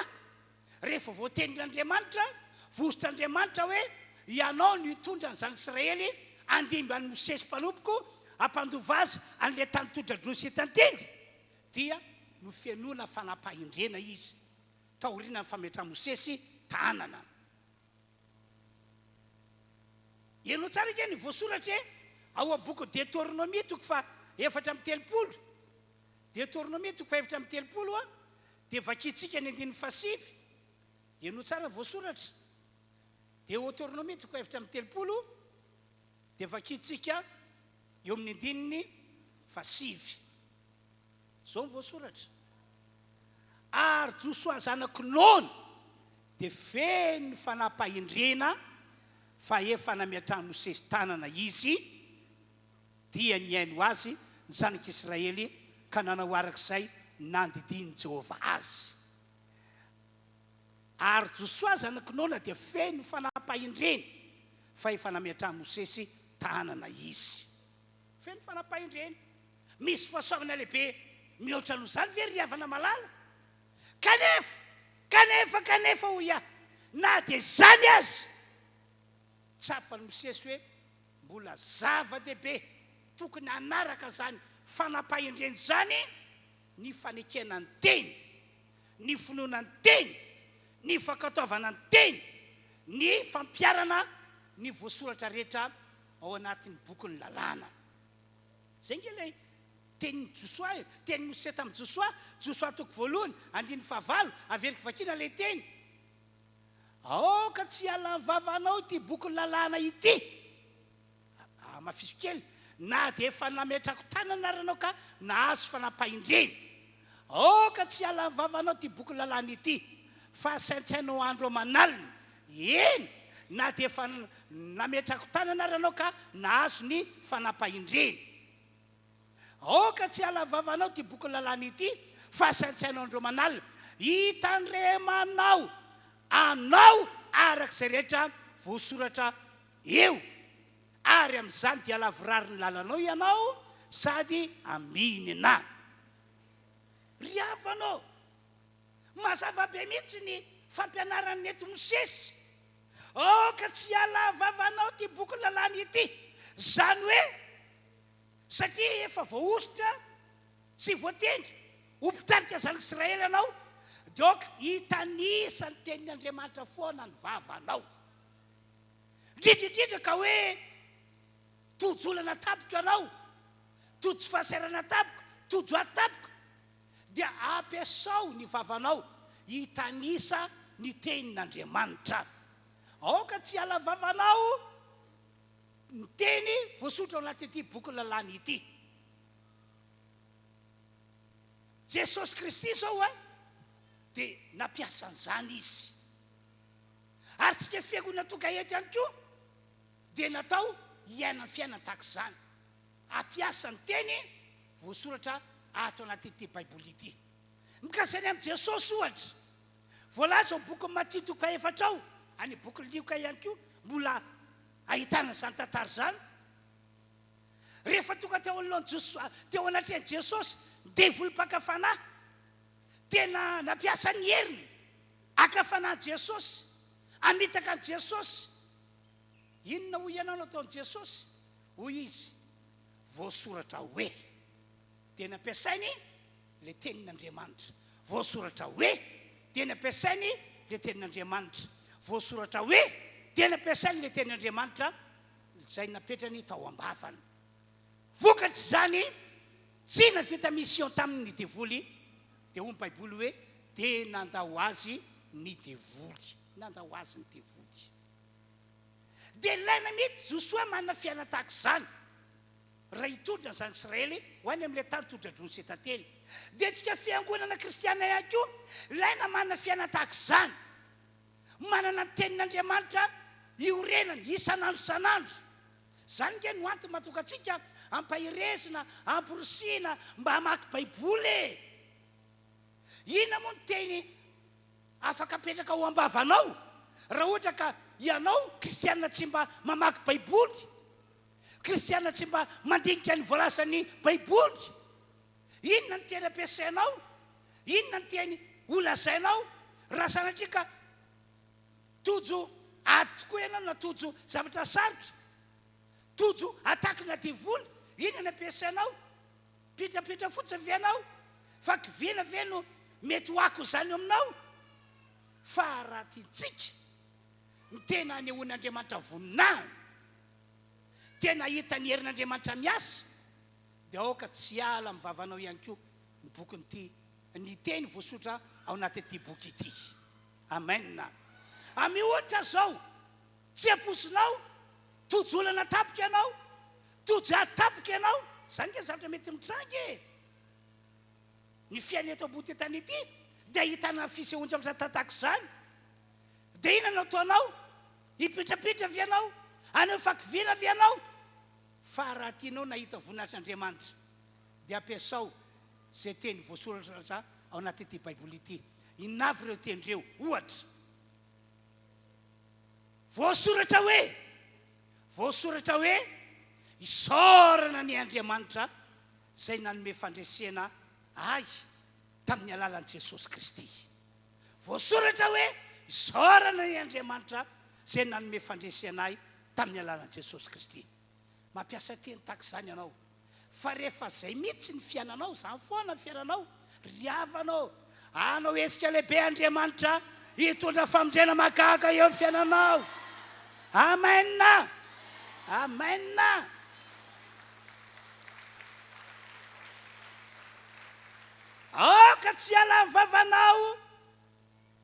rehefa voatenin'Andriamanitra, vohosotr'Andriamanitra hoe, Ianao no hitondra ny zanak'Israely handimby an'i Mosesy mpanompoko, hampandova azy an'ilay tany tondra-dronono sy tantely, dia nofenoina fanapahendrena izy, taorian'ny fametrahan'i Mosesy tanana. Henoy tsara ange ny voasoratra e, ao amin'ny bokin'ny Deoteronomia toko faha 34. Deoteronomia toko faha 34 a, dia vakintsika ny andininy faha 9. Henoy tsara ny voasoratra. Deoteronomia toko faha 34 dia vakintsika eo amin'ny andininy faha 9. Izao no voasoratra, Ary Josoa zanak'i Nona dia feno fanapahendrena fa efa nametrahan'i Mosesy tanana izy, dia nihaino azy ny zanak'Israely ka nanao araka izay nandidian'i Jehovah azy. Ary Josoa zanak'i Nona dia feno fanapahendrena fa efa nametrahan'i Mosesy tanana izy. Feno fanapahendrena. Misy fahasoavana lehibe mihoatra noho izany ve ry havana malala? Kanefa, kanefa, kanefa hoy aho, na dia izany aza, tsapan'i Mosesy hoe mbola zava-dehibe tokony hanaraka izany fanapahendrena izany ny fanekena ny teny, ny finoana ny teny, ny fankatoavana ny teny, ny fampiharana ny voasoratra rehetra ao anatin'ny bokin'ny lalàna. Izay ange ilay tenin'i Josoa e, tenin'i Mosesy tamin'i Josoa, Josoa toko voalohany, andininy fahavalo, averiko vakiana ilay teny. Aoka tsy hiala amin'ny vavanao ity bokin'ny lalàna ity. Hamafiso kely, na dia efa nametrako tanana ary ianao ka nahazo fanapahendrena. Aoka tsy hiala amin'ny vavanao ity bokin'ny lalàna ity, fa saintsainao andro aman'alina. Eny, na dia efa nametrako tanana ary ianao ka nahazo ny fanapahendrena. Aoka tsy hiala vavanao ity bokin'ny lalàna ity, fa saintsaino andro aman'alina. Hitandremanao anao araka izay rehetra voasoratra eo, ary amin'izany dia lavorary ny lalanao ianao sady aminina. Ry havana ô, mazava be mihitsy ny. fampianarana nentin'i Mosesy. Aoka tsy hiala vavanao ity bokin'ny lalàna ity. Izany hoe, satria efa voahosotra sy voatendry ho mpitarika zanak'Israely ianao, dia aoka hitanisa ny tenin'Andriamanitra foana ny vavanao. Indrindra indrindra ka hoe tojo olana tampoka ianao, tojo fahasairana tampoka, tojo ady tampoka, dia ampiasao ny vavanao hitanisa ny tenin'Andriamanitra. Aoka tsy hiala vavanao ny teny voasoratra ao anatin'ity bokin'ny lalàna ity. Jesosy Kristy izao dia nampiasa an'izany Izy. Ary tsika fiangonana tonga eto ihany koa dia natao hiaina ny fiainana tahaka izany. Hampiasa ny teny voasoratra ato anatin'ity Baiboly ity. Mikasika ny amin'i Jesosy ohatra, voalaza ao bokin'i Matio toko fahefatra ao, any bokin'i Lioka ihany koa mbola ahitana izany tantara izany. Rehefa tonga teo anoloan'i Josoa, teo anatrehan'i Jesosy ny devoly mpaka fanahy, tena nampiasa ny heriny haka fanahy Jesosy, hamitaka an'i Jesosy. Inona hoy ianao no ataon'i Jesosy? Hoy izy, Voasoratra hoe. Dia nampiasainy ilay tenin'Andriamanitra. Voasoratra hoe. Dia nampiasainy ilay tenin'Andriamanitra. Voasoratra hoe. Dia nampiasainy ilay tenin'Andriamanitra izay napetrany tao am-bavany. Vokatr'izany, tsy navita mission taminy ny devoly, dia hoy ny Baiboly hoe, dia nandao azy ny devoly. Nandao azy ny devoly. Dia ilaina mihitsy Josoa manana fiainana tahaka izany raha hitondra ny zanak'Israely ho any amin'ilay tany tondra-drono sy tantely. Dia antsika fiangonana kristiana ihany koa ilaina manana fiainana tahaka izany. Manana ny tenin'Andriamanitra iorenana isan'andro isan'andro. Izany ange no antony mahatonga antsika ampaherezina, amporisihina mba hamaky Baiboly e! Inona moa ny teny afaka apetraka ao am-bavanao raha ohatra ka ianao kristiana tsy mba mamaky Baiboly, kristiana tsy mba mandinika ny voalazan'ny Baiboly? Inona ny teny ampiasainao? Inona ny teny holazainao raha sanatria ka tojo ady tokoa ianao na tojo zavatra sarotra, tojo atakina devoly? Inona ny ampiasainao? Mipitrapitra fotsiny ve ianao? Fa kiviana ve no mety ho ako izany eo aminao? Fa raha tiantsika ny tena hanehoan'Andriamanitra voninahiny, tena hahita ny herin'Andriamanitra miasa, dia aoka tsy hiala amin'ny vavanao ihany koa ny bokin'ity, ny teny voasotra ao anatin'ity boky ity. Amen. Amin'ny ohatra izao, tsy ampoizinao, tojo olana tampoka ianao, Tojo ady tampoka ianao, izany nge zavatra mety mitranga e! Ny fiainana eto ambony tany ity dia ahitana fisehoan-javatra tahaka izany. Dia inona no ataonao? Hipitrapitra ve ianao? Haneho fakiviana ve ianao? Fa raha tianao ny hahita voninahitr'Andriamanitra dia ampiasao izay teny voasoratra ao anatin'ity Baiboly ity. Inona avy ireo teny ireo? Ohatra, voasoratra hoe. Voasoratra hoe, Isaorana anie Andriamanitra izay nanome fandresena ahy tamin'ny alalan'i Jesosy Kristy. Voasoratra hoe, Isaorana anie Andriamanitra izay nanome fandresena ahy tamin'ny alalan'i Jesosy Kristy. Mampiasa teny tahaka izany ianao. Fa rehefa izay mihitsy ny fiainanao, izany foana ny fiainanao, ry havana ô, hanao hetsika lehibe Andriamanitra hitondra famonjena mahagaga eo amin'ny fiainanao. Amen! Amen! Aoka tsy hiala amin'ny vavanao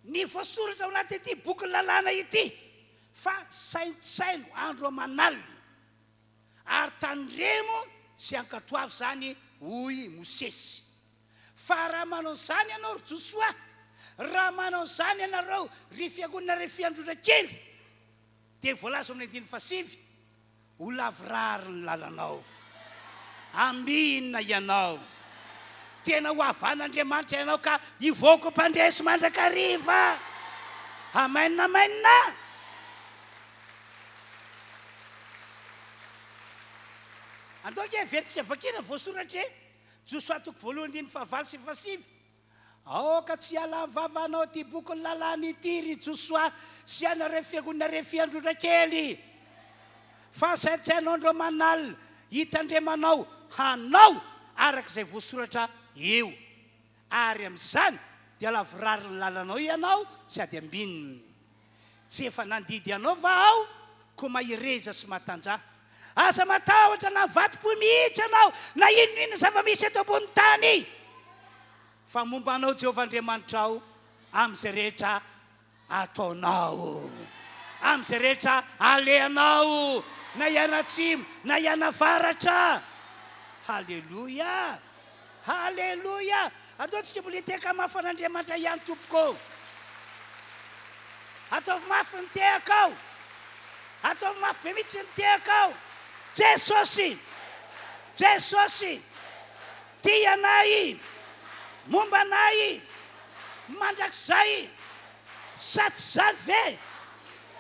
ny voasoratra ao anatin'ity bokin'ny lalàna ity, fa saintsaino andro aman'alina. Ary tandremo sy ankatoavy izany, hoy i Mosesy. Fa raha manao an'izany ianao, ry Josoa, raha manao an'izany ianareo, ry fiangonana Refiandrora kely, dia voalaza ao amin'ny andininy fahasivy, Ho lavorary ny lalanao. Amina ianao. Tena ho havan'Andriamanitra ianao ka hivoaka ho mpandresy mandrakariva. Amen, amen. Andao ange heverintsika vakina ny voasoratra e! Josoa toko voalohany andininy fahavalo sy fahasivy. Aoka tsy hiala amin'ny vavanao ity bokin'ny lalàna ity, ry Josoa sy ianareo fiangonana refiandrotra kely, fa saintsaino andro aman'alina, hitandremanao hanao araka izay voasoratra eo, ary amin'izany dia lavorary ny lalanao ianao sady ambininy. Tsy efa nandidy anao va aho? Koa mahereza sy matanjaha. Aza matahotra na mivadi-po mihitsy ianao na inona inona zava-misy eto ambonin'ny tany. Fa momba anao Jehovah Andriamanitrao amin'izay rehetra ataonao, amin'izay rehetra alehanao, na hianatsimo na hianavaratra. Haleloia! Haleloia! Ataontsika mbola hitehaka mafy an'Andriamanitra ihany tompoko ô! Ataovy mafy ny tehaka ao! Ataovy mafy be mihitsy ny tehaka ao! Jesosy! Jesosy! Tia anay! Momba anay! Mandrakizay! Sa tsy izany ve?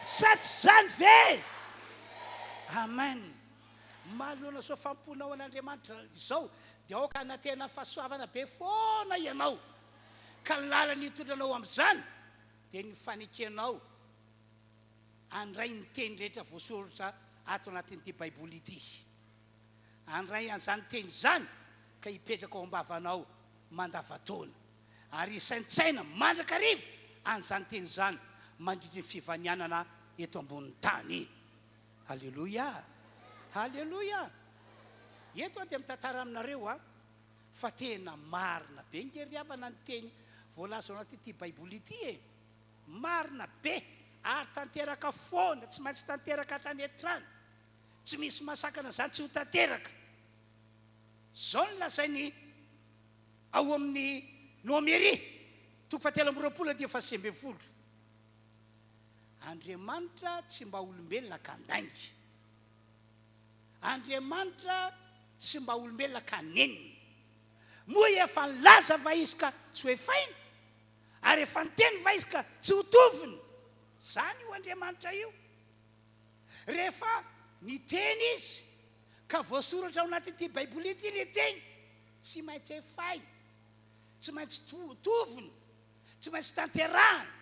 Sa tsy izany ve? Amen! Manoloana izao fanompoanao an'Andriamanitra izao dia aoka hanantena fahasoavana be foana ianao, ka ny lalana hitondra anao amin'izany dia ny fanekenao handray ny teny rehetra voasoratra ato anatin'ity Baiboly ity. Handray an'izany teny izany ka hipetraka ao am-bavanao mandavantaona, ary hisaintsaina mandrakariva an'izany teny izany mandritry ny fivanianana eto ambonin'ny tany. Aleloia! Aleloia! Eto aho dia mitantara aminareo a, fa tena marina be nge ry havana ny teny voalaza ao anatin'ity baiboly ity e! Marina be ary tanteraka foana, tsy maintsy tanteraka hatrany hatrany, tsy misy mahasakana izany tsy ho tanteraka. Izao no lazainy ao amin'ny Nomery, toko fahatelo amby roapolo andiany fahasivy ambin'ny folo. Andriamanitra tsy mba olombelona ka handainga. Andriamanitra tsy mba olombelona ka hanenina. Moa efa nilaza va Izy ka tsy ho efaina? Ary efa niteny va Izy ka tsy ho toviny? Izany io Andriamanitra io. Rehefa niteny Izy ka voasoratra ao anatin'ity Baiboly ity ilay teny, tsy maintsy efaina, tsy maintsy toviny, tsy maintsy tanterahana.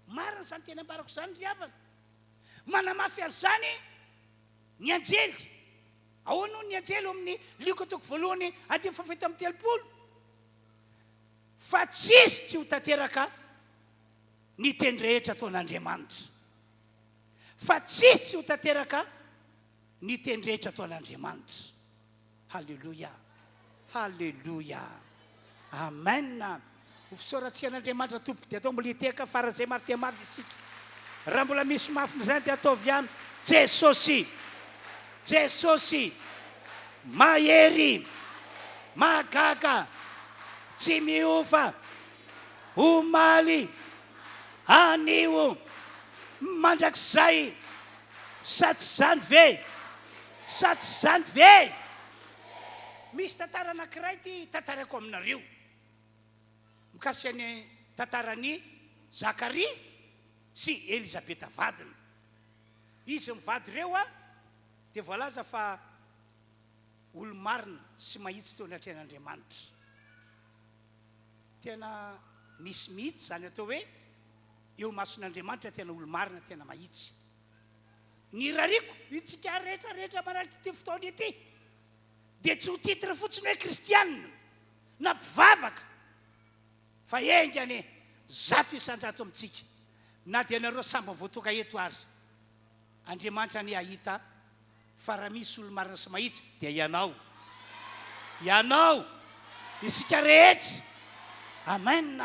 Marina izany teny ambarako izany ry havana. Manamafy an'izany ny anjely. Ahoana hono ny anjely ao amin'ny Lioka toko voalohany andininy fahafito amby telopolo? Fa tsy hisy tsy ho tanteraka ny teny rehetra ataon'Andriamanitra. Fa tsy hisy tsy ho tanteraka ny teny rehetra ataon'Andriamanitra. Haleloia! Haleloia! Amen! Ho fisaorantsika an'Andriamanitra tompoko dia atao mbola hitehaka faran'izay mafy dia mafy isika. Raha mbola misy mafy noho izany dia ataovy ihany. Jesosy! Jesosy! Mahery! Mahagaga! Tsy miova! Omaly! Anio! Mandrakizay! Sa tsy izany ve? Sa tsy izany ve? Misy tantara anankiray ity tantaraiko aminareo, mikasika ny tantaran'i Zakaria sy Elizabeta vadiny. Izy mivady ireo dia voalaza fa olo-marina sy mahitsy teo anatrehan'Andriamanitra. Tena misy mihitsy izany atao hoe eo imason'Andriamanitra tena olo-marina, tena mahitsy. Ny irariako itsika rehetra rehetra manatrika ity fotoana ity dia tsy ho titre fotsiny hoe kristianina na mpivavaka fa enga anie 100% amintsika na dia nareo sambany vao tonga eto ary Andriamanitra anie hahita fa raha misy olo-marina sy mahitsy dia ianao ianao isika rehetra Amen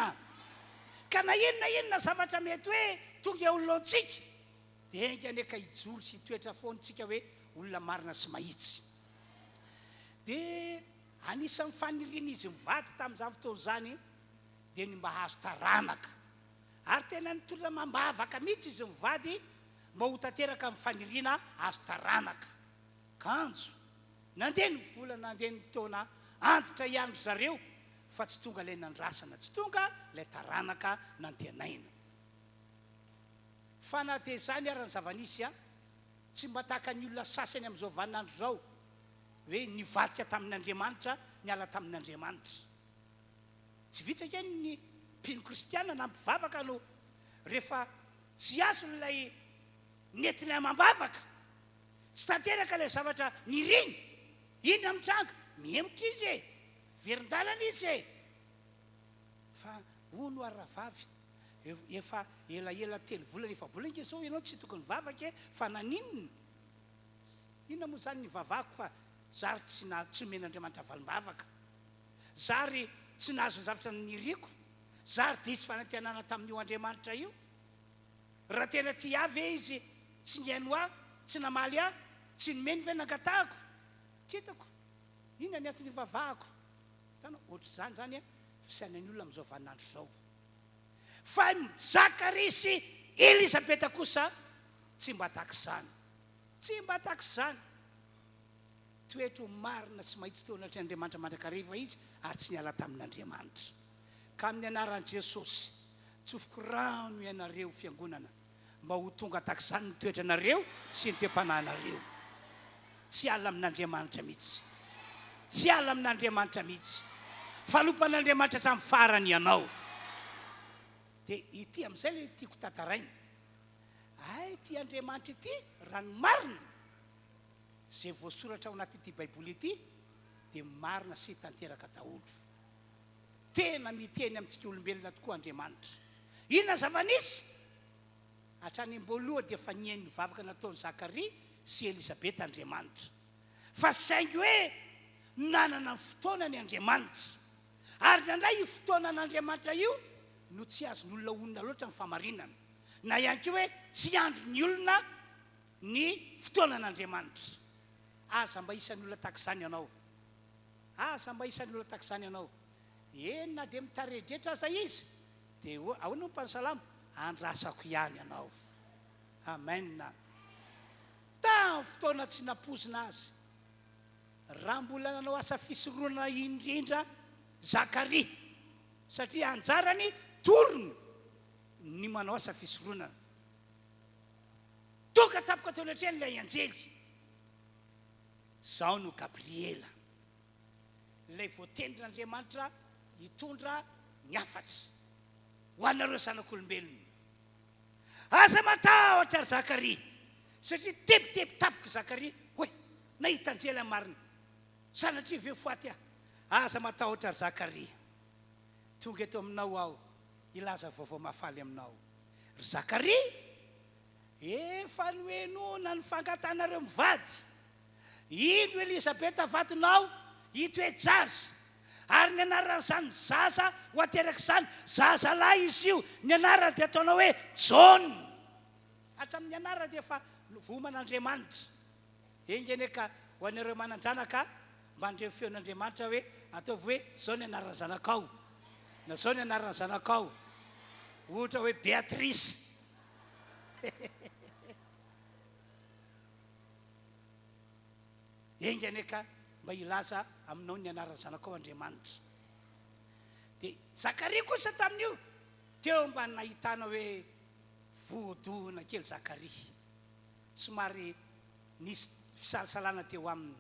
ka na inona inona zavatra mety hoe tonga eo anoloantsika Dia enga anie ka hijoro sy hitoetra foana isika hoe olona marina sy mahitsy. Dia anisan'ny fanirian'izy mivady tamin'izany fotoana izany dia ny mba hahazo taranaka. Ary tena nitolona amam-bavaka mihitsy izy mivady mba ho tanteraka ny faniriana hahazo taranaka. Kanjo, nandeha ny volana, nandeha ny taona, antitra ihany ry zareo fa tsy tonga ilay nandrasana, tsy tonga ilay taranaka nantenaina. Fa na dia izany ara ny zava-nisy an, tsy mba tahaka ny olona sasany amin'izao vaninandro izao, hoe nivadika tamin' Andriamanitra, niala tamin' Andriamanitra. Tsy vitsy ange ny mpino kristiana na mpivavaka no rehefa tsy azony ilay nentiny amam-bavaka, tsy tanteraka ilay zavatra niriny, inona mitranga? Mihemotra izy e! Verin-dalana izy e! Fa hono ary rahavavy, efa elaela telo volana, efa-bolana ange izao ianao tsy tokony hivavaka e! Fa naninona? Inona moa izany nivavahako fa zary tsy tsy nomen'Andriamanitra valim-bavaka? Zary tsy nahazo ny zavatra niriko? Zary diso fanantenana tamin'io Andriamanitra io? Raha tena tia ahy ve Izy tsy nihaino ahy, tsy namaly ahy, tsy nomeny ve ny nangatahako? Tsy hitako. Inona ny antony ivavahako? Hitanao, ohatr'izany izany fisainan'ny olona amin'izao vaninandro izao. Fa i Zakaria sy Elizabeta kosa tsy mba tahaka izany. Tsy mba tahaka izany. Toetra ho marina sy mahitsy teo anatrehan'Andriamanitra mandrakariva izy ary tsy niala tamin'Andriamanitra. Ka amin'ny anaran'i Jesosy, tsofiko rano ianareo fiangonana mba ho tonga tahaka izany ny toetranareo sy ny toe-panahinareo. Tsy hiala amin'Andriamanitra mihitsy. Tsy hiala amin'Andriamanitra mihitsy. Fanompan'Andriamanitra hatramin'ny farany ianao. Dia ity amin'izay ilay tiako tantaraina. Hay ity Andriamanitra ity, raha ny marina, izay voasoratra ao anatin'ity Baiboly ity dia marina sy tanteraka daholo. Tena miteny amintsika olombelona tokoa Andriamanitra. Inona ny zava-nisy? Hatrany am-boalohany dia efa nihaino ny vavaka nataon'i Zakaria sy Elizabeta Andriamanitra. Fa saingy hoe nanana ny fotoanany Andriamanitra. Ary indraindray io fotoanan'Andriamanitra io no tsy azon'olona onona loatra ny fahamarinana. Na ihany koa hoe tsy andrin'ny olona ny fotoanan'Andriamanitra. Aza mba isan'ny olona tahaka izany ianao. Aza mba isan'ny olona tahaka izany ianao. Eny na dia mitaredretra aza izy dia ahoana hoy ny mpanao salamo? Andrasako ihany ianao. Amen. Tamin'ny fotoana tsy nampoizina azy, raha mbola nanao asa fisoronana indrindra Zakaria, satria anjarany torony ny manao asa fisoronana. Tonga tampoka teo anatrehany ilay anjely. Izaho no Gabriela, ilay voatendrin'Andriamanitra hitondra ny hafatra ho anareo zanak'olombelona. Aza matahotra ry Zakaria, satria tebiteby tampoka Zakaria hoe nahita anjely aho marina. Sanatria ve ho faty aho? Aza matahotra ry Zakaria, tonga eto aminao aho hilaza vaovao mahafaly aminao. Ry Zakaria, efa nohenoina ny fangatanareo mivady. Indro Elizabeta vadinao hitoe-jaza, ary ny anaran'izany zaza ho aterak'izany, zazalahy izy io, ny anarany dia ataonao hoe Jaona. Hatramin'ny anarany dia efa voaoman'Andriamanitra. Enga anie ka ho anareo manan-janaka mba handre ny feon'Andriamanitra hoe ataovy hoe izao ny anaran'ny zanakao, na izao ny anaran'ny zanakao, ohatra hoe Béatrice. Enga anie ka mba hilaza aminao ny anaran'ny zanakao Andriamanitra. Dia Zakaria kosa tamin'io, teo mba nahitana hoe voadohona kely Zakaria. Somary nisy fisalasalana teo aminy.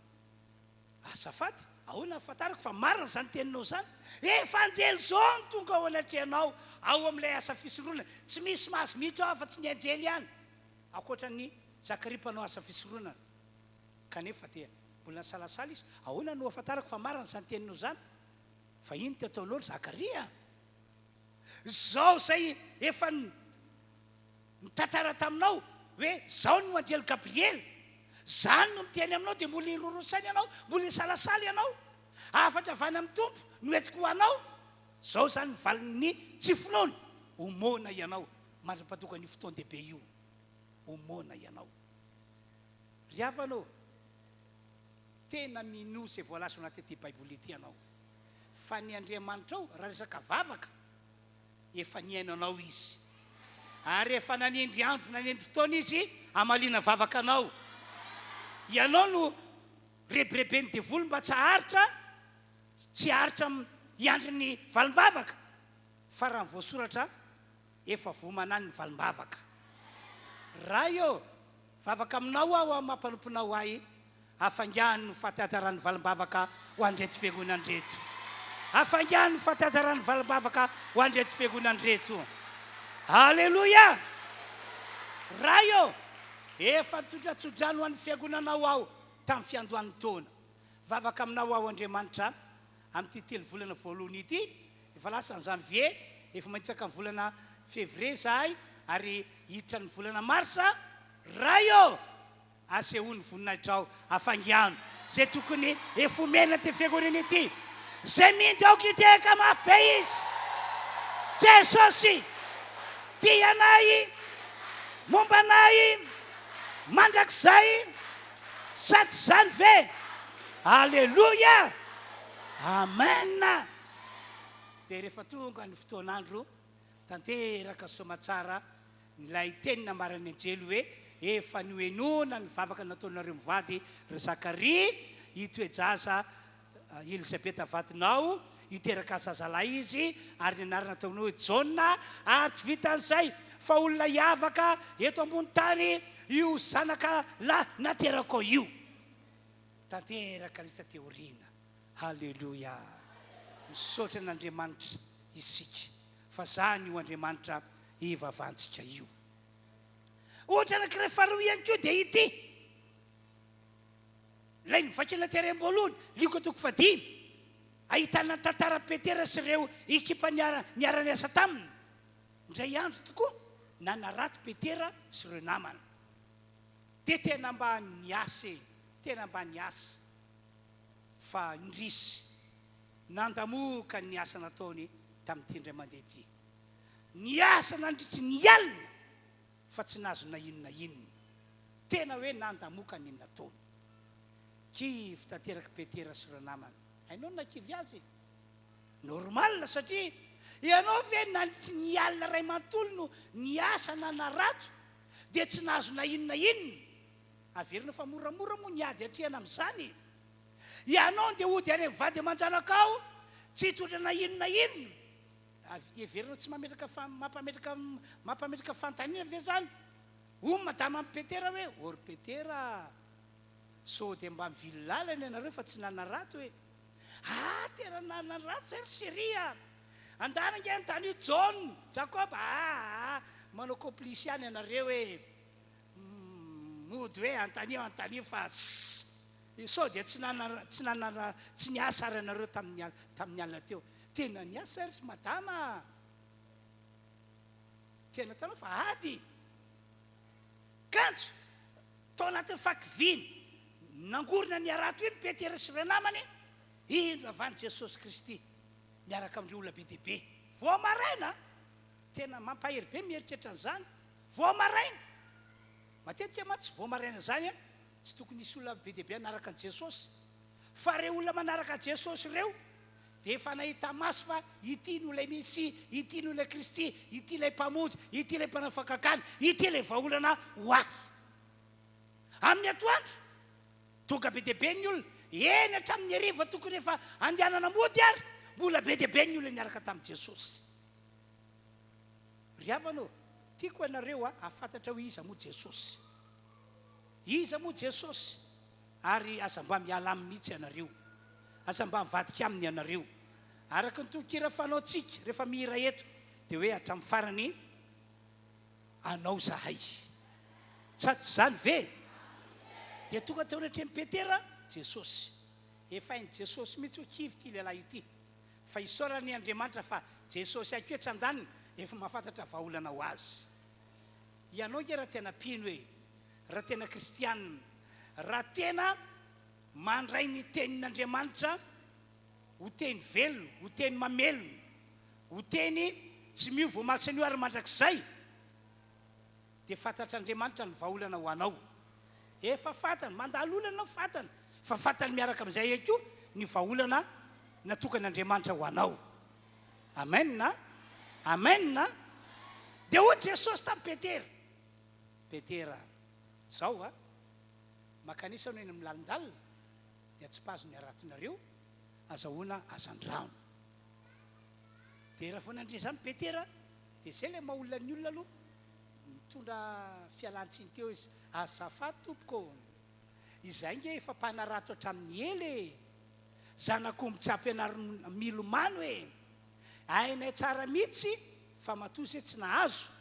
Azafady, ahoana no ahafantarako fa marina izany teninao izany? Efa anjely izao no tonga ao anatrehanao, ao amin'ilay asa fisoronana. Tsy misy mahazo miditra ao afa-tsy ny anjely ihany. Ankoatra an'i Zakaria mpanao asa fisoronana. Kanefa dia mbola nisalasala izy, Ahoana no ahafantarako fa marina izany teninao izany? Fa ino ty ataonao ry Zakaria a? Izao izay efa nitantara taminao hoe izao no anjely Gabriela, izany no miteny aminao dia mbola hiroro saina ianao, mbola hisalasala ianao. Hafatra avy any amin'ny Tompo no entiko ho anao. Izao izany ny valin'ny tsy finoana, ho moana ianao. Mandra-pahatongan'io fotoan-dehibe io, ho moana ianao. Ry havana ô, tena minoa izay voalaza ao anatin'ity Baiboly ity ianao, fa ny Andriamanitrao, raha resaka vavaka, efa nihaino anao Izy. Ary efa nanendry andro, nanendry fotoana Izy hamaliana vavaka anao. Ianao no rebireben'ny devoly mba tsy haharitra, tsy haharitra hiandry ny valim-bavaka. Fa raha ny voasoratra, efa voamanany ny valim-bavaka. Ray ô, vavaka aminao aho amin'ny maha mpanomponao ahy, hafaingano ny fahatataran'ny valim-bavaka ho an'ireto fiangonana ireto. Hafaingano ny fahatanteran'ny valim-bavaka ho an'ireto fiangonana ireto. Aleloia! Ray ô, efa nitondra tsodrano ho an'ny fiangonanao aho tamin'ny fiandohan'ny taona. Vavaka aminao aho Andriamanitra amin'ity telovolana voalohany ity, efa lasa ny janvier, efa manitsaka ny volana février izahay ary hiditra ny volana mars, Ray ô! Asehoy ny voninahitrao, afaingano izay tokony efa omena ity fiangonana ity. Izay mindy aoka hitehaka mafy be izy. Jesosy tia anay, momba anay mandrakizay, sa tsy izany ve? Aleloia! Amen! Dia rehefa tonga ny fotoan'andro, tanteraka soamatsara Ilay teny nambaran'ny anjely hoe, Efa nohenoina ny vavaka nataonareo mivady, ry Zakaria, hitoe-jaza Elizabeta vadinao, hiteraka zazalahy izy, ary ny anarana ataonao hoe Jaona, ary tsy vitan'izay, fa olona hiavaka eto ambony tany io zanaka lahy naterakao io. Tanteraka ilay izy taty aoriana. Haleloia! Misaotra an'Andriamanitra isika fa zany io Andriamanitra ivavantsika io. Ohatra anankiray faharoa ihany koa dia ity, ilay novakiana tery am-boalohany, Lioka toko fahadimy, ahitana ny tantaran'i Petera sy ireo ekipa niara-niasa taminy. Indray andro tokoa, nanarato Petera sy ireo namany. Dia tena mba niasa e, tena mba niasa. Fa indrisy, nandamoka ny asa nataony tamin'ity indray mandeha ity. Niasa nandritry ny alina fa tsy nahazo na inona na inona. Tena hoe nandamoka ny nataony. Kivy tanteraka Petera sy ireo namany. Hainao ny nahakivy azy e? Normal satria ianao ve nandritry ny alina iray manontolo no niasa nanarato dia tsy nahazo na inona na inona? Averina fa moramora moa ny ady atrehana amin'izany e! Ianao ndeha hody any amin'ny vady aman-janakao tsy hitondra na inona na inona. Heverinao tsy mametraka mampametraka mampametraka fanontaniana ve izany? Hoy madama amin'i Petera hoe, Ô ry Petera a! Sao dia mba mivily lalana ianareo fa tsy nanarato e! Ah! Tena nanarato izay ry chérie a! Andana ange anontanio Jaona, Jakoba, ah! Manao complice ihany ianareo e! Mody hoe antanio antanio fa ssss sao dia tsy nanana tsy nanana tsy niasa ary ianareo tamin'ny tamin'ny alina teo. Tena niasa ry madama a! Tena hitanao fa ady! Kanjo tao anatin'ny fakiviana nangorona ny harato iny Petera sy ireo namany, indro avy any Jesosy Kristy miaraka amin'ireo olona be dia be. Vao maraina! Tena mampahery be mieritreritra an'izany. Vao maraina! Matetika mantsy vao maraina izany tsy tokony hisy olona be dia be hanaraka an'i Jesosy. Fa ireo olona manaraka an'i Jesosy ireo dia efa nahita maso fa ity no ilay Mesia, ity no ilay Kristy, ity ilay Mpamonjy, ity ilay Mpanao Fakakana, ity ilay vahaolana ho ahy. Amin'ny atoandro, tonga be dia be ny olona. Eny hatramin'ny hariva tokony efa handehanana mody ary, mbola be dia be ny olona niaraka tamin'i Jesosy. Ry havana ô, tiako ianareo hahafantatra hoe iza moa Jesosy. Iza moa Jesosy? Ary aza mba miala aminy mihitsy ianareo. Aza mba mivadika aminy ianareo. Araka ny tononkira fanaontsika rehefa mihira eto dia hoe hatramin'ny farany anao izahay. Sa tsy izany ve? Dia tonga teo anatrehan'i Petera Jesosy. Efa hain'i Jesosy mihitsy hoe kivy ity lehilahy ity. Fa isaorana anie Andriamanitra fa Jesosy ihany koa etsy andaniny efa mahafantatra vahaolana ho azy. Ianao nge raha tena mpino e, raha tena kristianina, raha tena mandray ny tenin'Andriamanitra ho teny velona, ho teny mamelona, ho teny tsy miova omaly sy anio ary mandrakizay, dia fantatr'Andriamanitra ny vahaolana ho anao. Efa fantany, mandalo olana ianao fantany, fa fantany miaraka amin'izay ihany koa ny vahaolana natokan'Andriamanitra ho anao. Amen a! Amen a! Dia hoy Jesosy tamin'i Petera, Petera, zao a, makanisa anao eny amin'ny lalindalina, dia atsipazo ny haratonareo, azahoana hazandrano. Dia raha vao nandre izany Petera, dia izay ilay maha olona ny olona aloha, Nitondra fialan-tsiny teo izy, Azafady tompoko ô! Izahay nge efa mpanarato hatramin'ny ela e! Zanak'omby tsy ampianarina milomano e! Hainay tsara mihitsy fa matoa ze tsy nahazo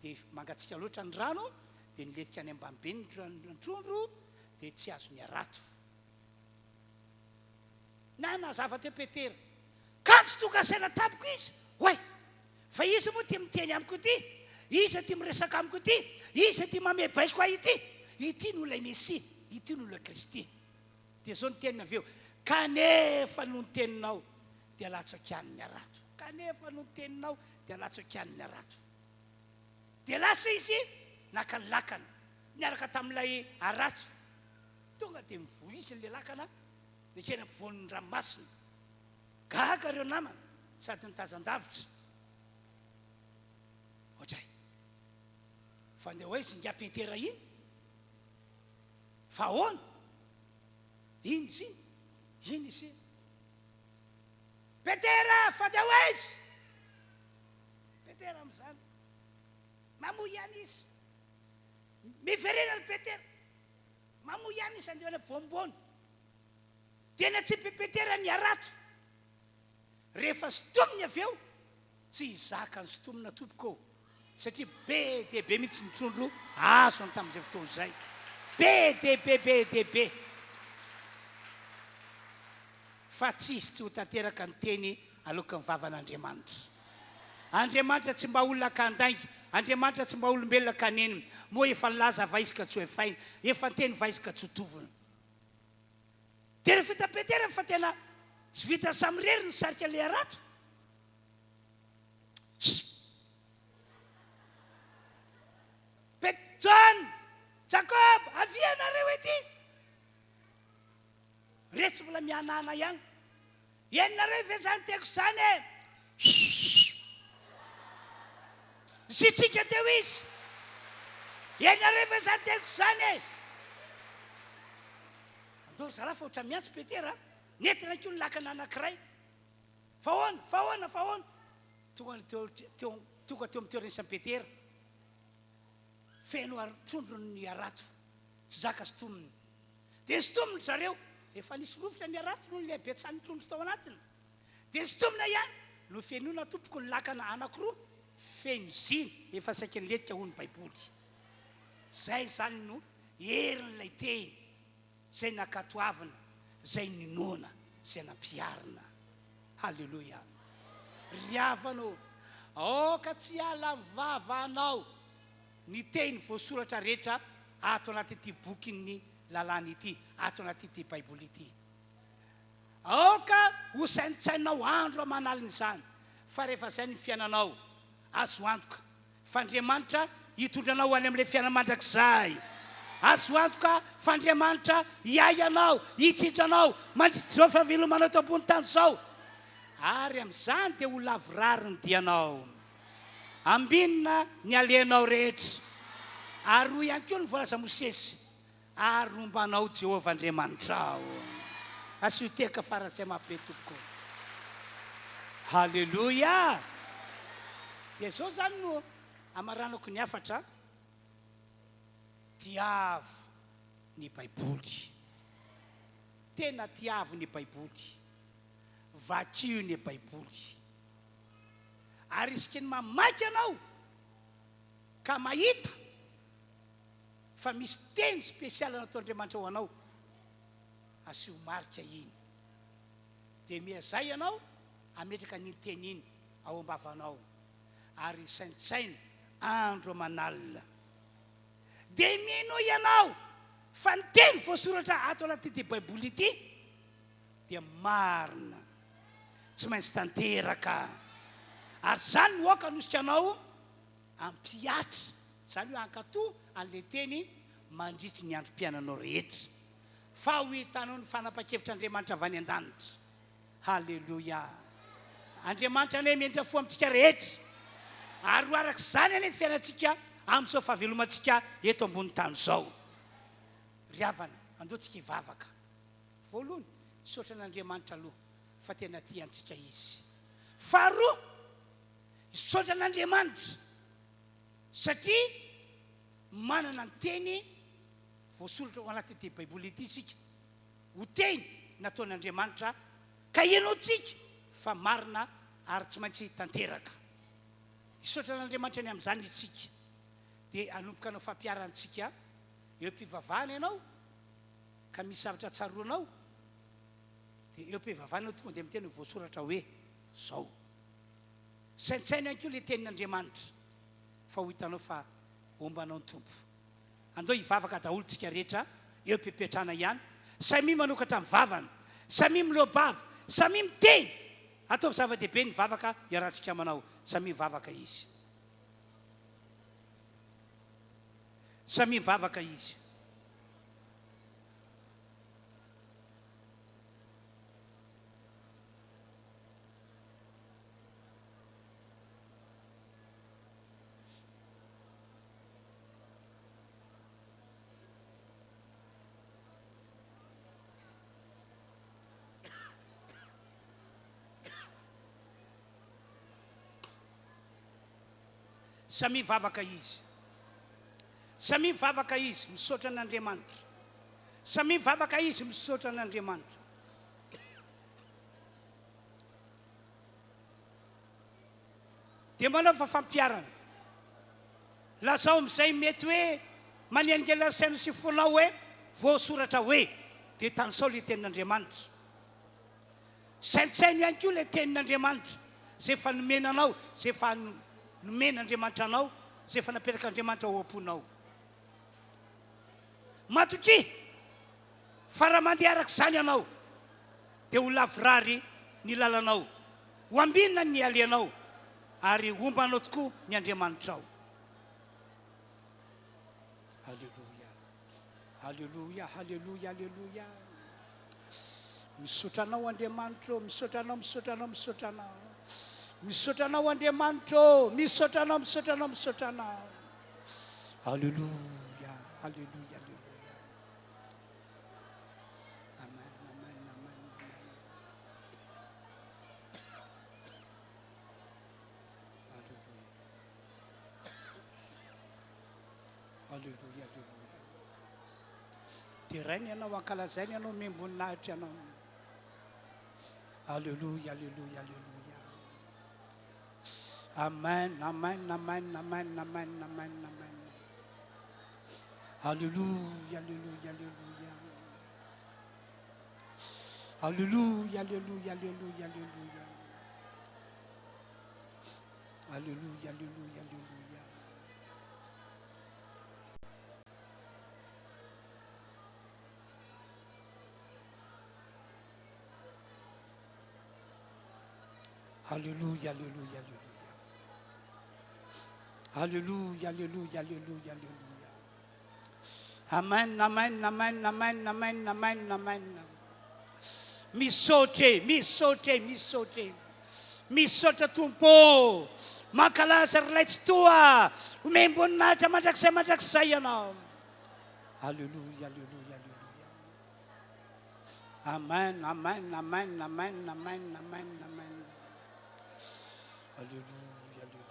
dia mangatsiaka loatra ny rano dia nilentika any ambany be ny trondro dia tsy azon'ny harato. Nanazava teo Petera. Kanjo tonga saina tamiko izy, Oay! Fa iza moa ity miteny amiko ity? Iza ity miresaka amiko ity? Iza ity mamehy baiko ahy ity? Ity no ilay Mesia, ity no ilay Kristy. Dia izao ny teniny avy eo, Kanefa noho ny teninao dia latsaka ihany ny harato. Kanefa noho ny teninao dia latsaka ihany ny harato. Dia lasa izy naka ny lakana niaraka tamin'ilay harato. Tonga dia nivoiziny ilay lakana nekeny ampovoan'ny ranomasina. Gaga ireo namana sady nitazan-davitra. Ohatray. Fa ndeha ho aiza ingahy Petera iny? Fa ahoana? Iny izy iny. Iny izy iny. Petera, fa ndeha ho aiza? Petera amin'izany. Mamoa ihany izy. Miverena ry Petera. Mamoa ihany izy andeha any ampovoampoana. Dia natsipy Petera ny harato. Rehefa sintominy avy eo, tsy hizaka ny sintomina tompoko ô, satria be dia be mihitsy ny trondro azony tamin'izay fotoana izay. Be dia be, be dia be. Fa tsisy tsy ho tanteraka ny teny aloky ny vavan'Andriamanitra. Andriamanitra tsy mba olona ka handainga, Andriamanitra tsy mba olombelona ka hanenina. Moa efa nilaza va izy ka tsy ho efaina, efa niteny va izy ka tsy ho tovona? Dia rehefa hitan'i Petera fa tena tsy vitany samirery ny nisarika ilay harato, Pet, John, Jacob, avia ianareo ety! Retsy mbola mihanahana ihany. Henonareo ve izany teniko izany e? Nisitrika teo izy. Henonareo ve izany teniko izany e? Andao ry zalahy fa ohatran'ny miantso Petera a! Nentina koa ny lakana anankiray. Fa ahoana? Fa ahoana? Fa ahoana? Tonga teo, teo, tonga teo amin'ny toeran'i Saint Petera. Feno trondro ny harato. Tsy zaka sintominy. Dia sintominy ry zareo. Efa nisy rovitra ny harato noho ny habetsahan'ny trondro tao anatiny. Dia sintomina ihany. Nofenoina tompoko ny lakana anankiroa feno zina efa saika nilentika hoy ny Baiboly. Izay izany no herin'ilay teny izay nankatoavina, izay ninoana, izay nampiharina. Haleloia! Ry havana ô, aoka tsy hiala amin'ny vavanao ny teny voasoratra rehetra ato anatin'ity bokin'ny lalàna ity, ato anatin'ity Baiboly ity. Aoka ho saintsainao andro aman'alina izany, fa rehefa izay ny fiainanao, azo antoka fa Andriamanitra hitondra anao ho any amin'ilay fiainana mandrakizay. Azo antoka fa Andriamanitra hiahy anao, hitsinjo anao mandritra izao fahavelomanao eto ambony tany izao, ary amin'izany dia ho lavorary ny dianao. Ambinina ny alehanao rehetra. Ary hoy ihany koa ny voalaza Mosesy, Ary homba anao Jehovah Andriamanitrao. Asio tehaka faran'izay mafy be tompoko. Haleloia! Dia izao izany no amaranako ny hafatra, Tiavo ny Baiboly. Tena tiavo ny Baiboly. Vakio ny Baiboly. Ary isaky ny mamaky ianao ka mahita fa misy teny spécial nataon'Andriamanitra ho anao, asio marika iny. Dia miezay ianao hametraka an'iny teny iny ao am-bavanao ary saintsaino andro aman'alina. Dia minoa ianao fa ny teny voasoratra ato anatin'ity Baiboly ity dia marina, tsy maintsy tanteraka. Ary izany no aoka hanosika anao hampihatra, izany hoe hankatò an'ilay teny mandritry ny androm-piainanao rehetra, fa ho hitanao ny fanapahan-kevitr'Andriamanitra avy any an-danitra. Haleloia! Andriamanitra anie miendrika fo amintsika rehetra, ary ho araka izany anie ny fiainantsika amin'izao fahavelomantsika eto ambony tany izao. Ry havana, andao tsika hivavaka. Voalohany, misaotra an'Andriamanitra aloha fa tena tia antsika Izy. Faharoa, misaotra an'Andriamanitra satria manana ny teny voasoratra ao anatin'ity Baiboly ity isika, ho teny nataon'Andriamanitra. Ka henointsika fa marina ary tsy maintsy tanteraka. Hisaotra an'Andriamanitra ny amin'izany isika. Dia hanomboka hanao fampiharantsika eo am-pivavahana ianao, ka misy zavatra tsaroanao, dia eo am-pivavahana ianao tonga dia miteny hoe voasoratra hoe zao. Saintsaino ihany koa ilay tenin'Andriamanitra fa ho hitanao fa homba anao ny Tompo. Andao hivavaka daholo tsika rehetra eo am-pipetrahana ihany, samia manokatra ny vavany, samia miloa-bava, samia miteny! Ataovy zava-dehibe ny vavaka iarahantsika manao, samia mivavaka izy. Samia mivavaka izy. Samia mivavaka izy. Samia mivavaka izy, misaotra an'Andriamanitra. Samia mivavaka izy, misaotra an'Andriamanitra. Dia manaova fampiharana. Lazao amin'izay mety hoe manelingelina ny sainao sy fonao hoe voasoratra hoe, dia tanisao ilay tenin'Andriamanitra. Saintsaino ihany koa ilay tenin'Andriamanitra izay efa nomena anao, izay efa nomen'Andriamanitra anao, izay efa napetrak'Andriamanitra ao am-ponao. Matokia fa raha mandeha araka izany ianao, dia ho lavorary ny lalanao, ho ambinina ny alehanao, ary homba anao tokoa ny Andriamanitrao. Aleloia, aleloia, aleloia, aleloia. Misaotra anao Andriamanitro, misaotra anao, misaotra anao, misaotra anao. Misaotra anao Andriamanitro, misaotra anao, misaotra anao, misaotra anao. Aleloia, aleloia, aleloia. Amen, amen, amen, amen. Aleloia. Aleloia, aleloia. Deraina ianao, ankalazaina ianao, omem-boninahitra ianao. Aleloia, aleloia, aleloia. Amen, amen, amen, amen, amen, amen, amen. Aleloia, aleloia, aleloia. Aleloia, aleloia, aleloia, aleloia. Aleloia, aleloia, aleloia. Aleloia, aleloia, aleloia. Aleloia, aleloia, aleloia, aleloia. Amen, amen, amen, amen, amen, amen, amen. Misaotra e, misaotra e, misaotra e. Misaotra Tompo ô. Mankalaza ry Ilay Tsitoha. Omem-boninahitra mandrakizay mandrakizay Ianao. Aleloia, aleloia, aleloia. Amen, amen, amen, amen, amen, amen, amen. Aleloia, aleloia.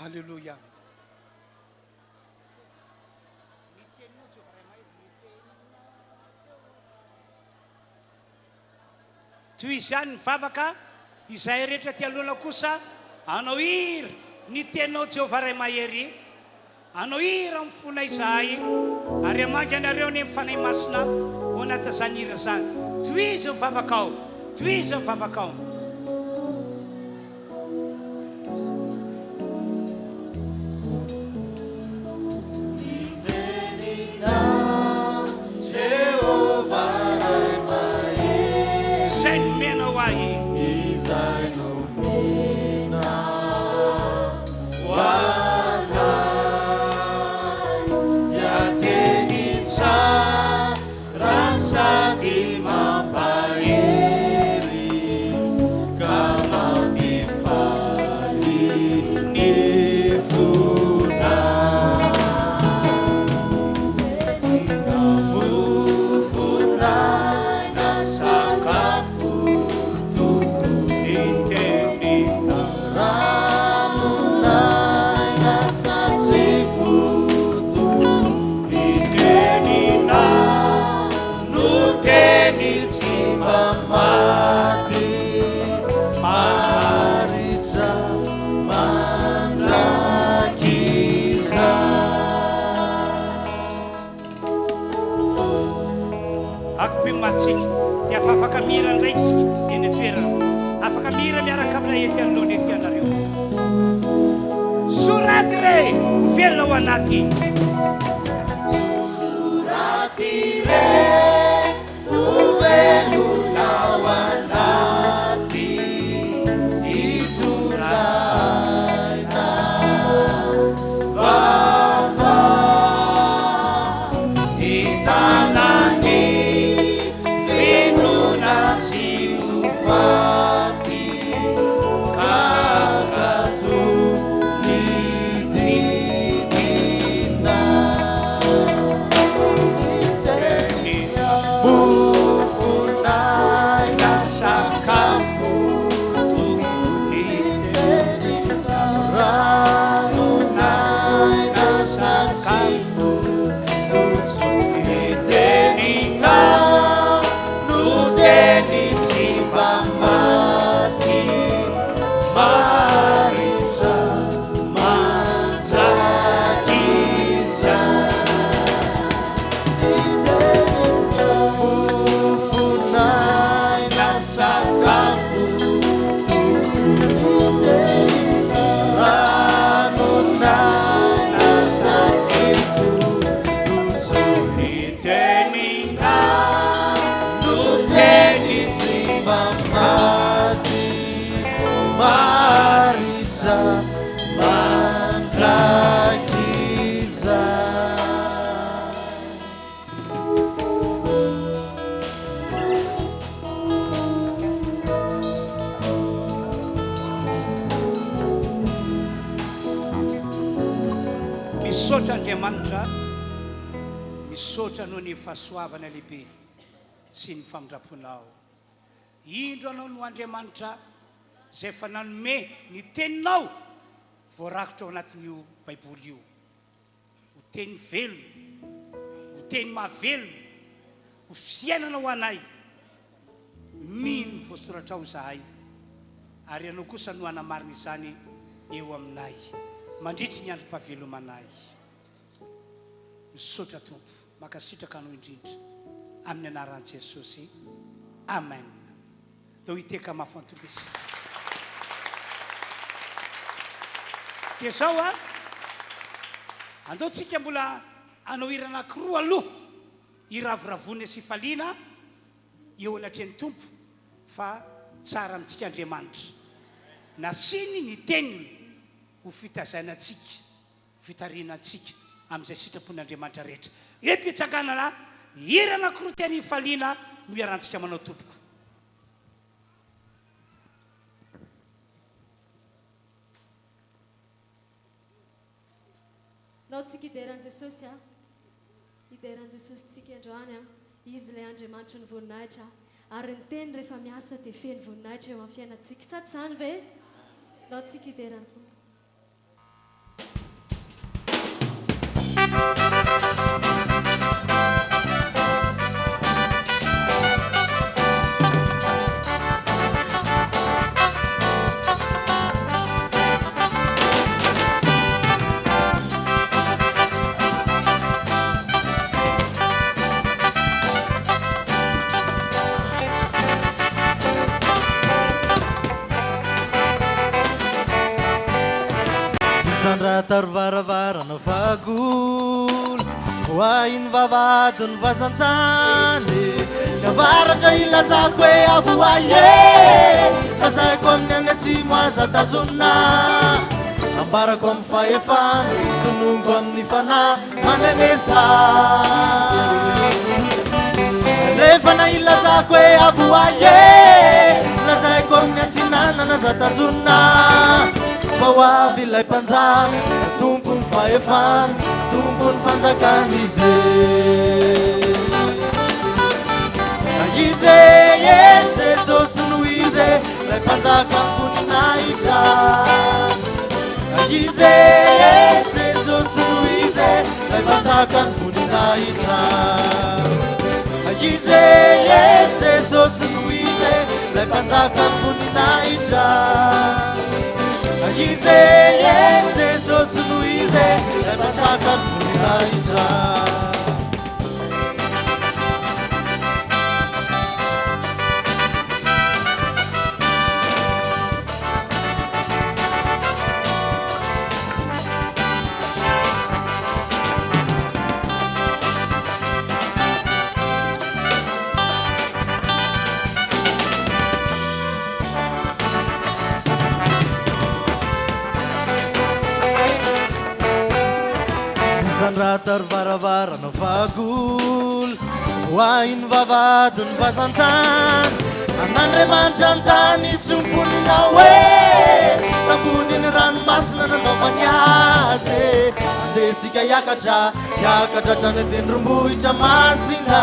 Aleloia. Tohizo ihany ny vavaka, izahay rehetra aty alohana kosa hanao hira ny teninao Jehovah Ray Mahery, hanao hira amin'ny fonay izahay ary hamangy anareo anie ny Fanahy Masina ao anatin'izany hira izany. Tohizo ny vavakao, tohizo ny vavakao. Izay nomenao ahy. Izay nomenao anay dia teny tsara sady mampahery. tsika dia efa afaka mihira indray isika eny an-toerana. Afaka mihira miaraka aminay ety anoloana ety ianareo. Soraty re ho velona ao anaty. Soraty re ho velona ao anaty hitondra aina vaovao hitana ny finoana tsy ho faty ka hankatò ny didinao. Mofon'aina sakafo tokony Ranon'aina sakafo tokony Teninao no teny tsy mba maty Maharitra mandrakizay. Mofon'aina sakafo Ranon'aina sakafo Ny teninao no teny tsy mba maty maharitra mandrakizay. Misaotra Andriamanitra, misaotra noho ny fahasoavana lehibe sy ny famindramponao. Indro Anao no Andriamanitra izay efa nanome ny Teninao voarakitra ao anatin'io Baiboly io. Ho teny velona, ho teny mahavelona, ho fiainana ho anay. Mino ny voasoratrao izahay, ary Ianao kosa no hanamarina izany eo aminay mandritry ny androm-pahavelomanay. Misaotra Tompo, mankasitraka Anao indrindra, amin'ny anaran'i Jesosy, Amen. Ndao hitehaka mafy an'i Tompo isika. Dia izao a, andao tsika mbola hanao hira anankiroa aloha, hiravoravoana sy hifaliana eo anatrehan'ny Tompo fa tsara amintsika Andriamanitra. Nasiany ny teniny ho fitazaina antsika. Fitarihina antsika amin'izay sitrapon'Andriamanitra rehetra. Eo-pitsanganana, hira anankiroa teny hifaliana no iarahantsika manao tompoko. Ndao tsika hidera an'i Jesosy a. Hidera an'i Jesosy tsika androany a. Izy ilay Andriamanitry ny voninahitra ary ny teny rehefa miasa dia feno voninahitra eo amin'ny fiainantsika. Sa tsy izany ve? Ndao tsika hidera an'i Tompo. Misandrata ry varavarana fahagola, voahy ny vavahadin'ny vazan-tany. Ny avaratra ilazako hoe avoahy e, lazaiko amin'ny any atsimo aza tazonina. Ambarako amin'ny fahefana, tononiko amin'ny fanahy, mandrenesa. Andrefana ilazako hoe avoahy e, lazaiko amin'ny atsinanana aza tazonina. Fa ho avy ilay mpanjaka, tompon'ny fahefana, tompon'ny fanjakana izy e. Izy e, Jesosy no izy e, ilay mpanjaka voninahitra. Izy e, Jesosy no izy e, ilay mpanjakan'ny voninahitra. Izy e, Jesosy no izy e, ilay mpanjakan'ny voninahitra. Izy e, Jesosy no izy e, ilay mpanjakan'ny voninahitra. Asandrato ary varavarana fahagola, voahy ny vavahadin'ny vazan-tany. An'Andriamanitra an-tany sy mponina hoe, tambonin'ny ranomasina nanaovany azy e. Andeha isika hiakatra, hiakatra hatrany an-tendrombohitra masina.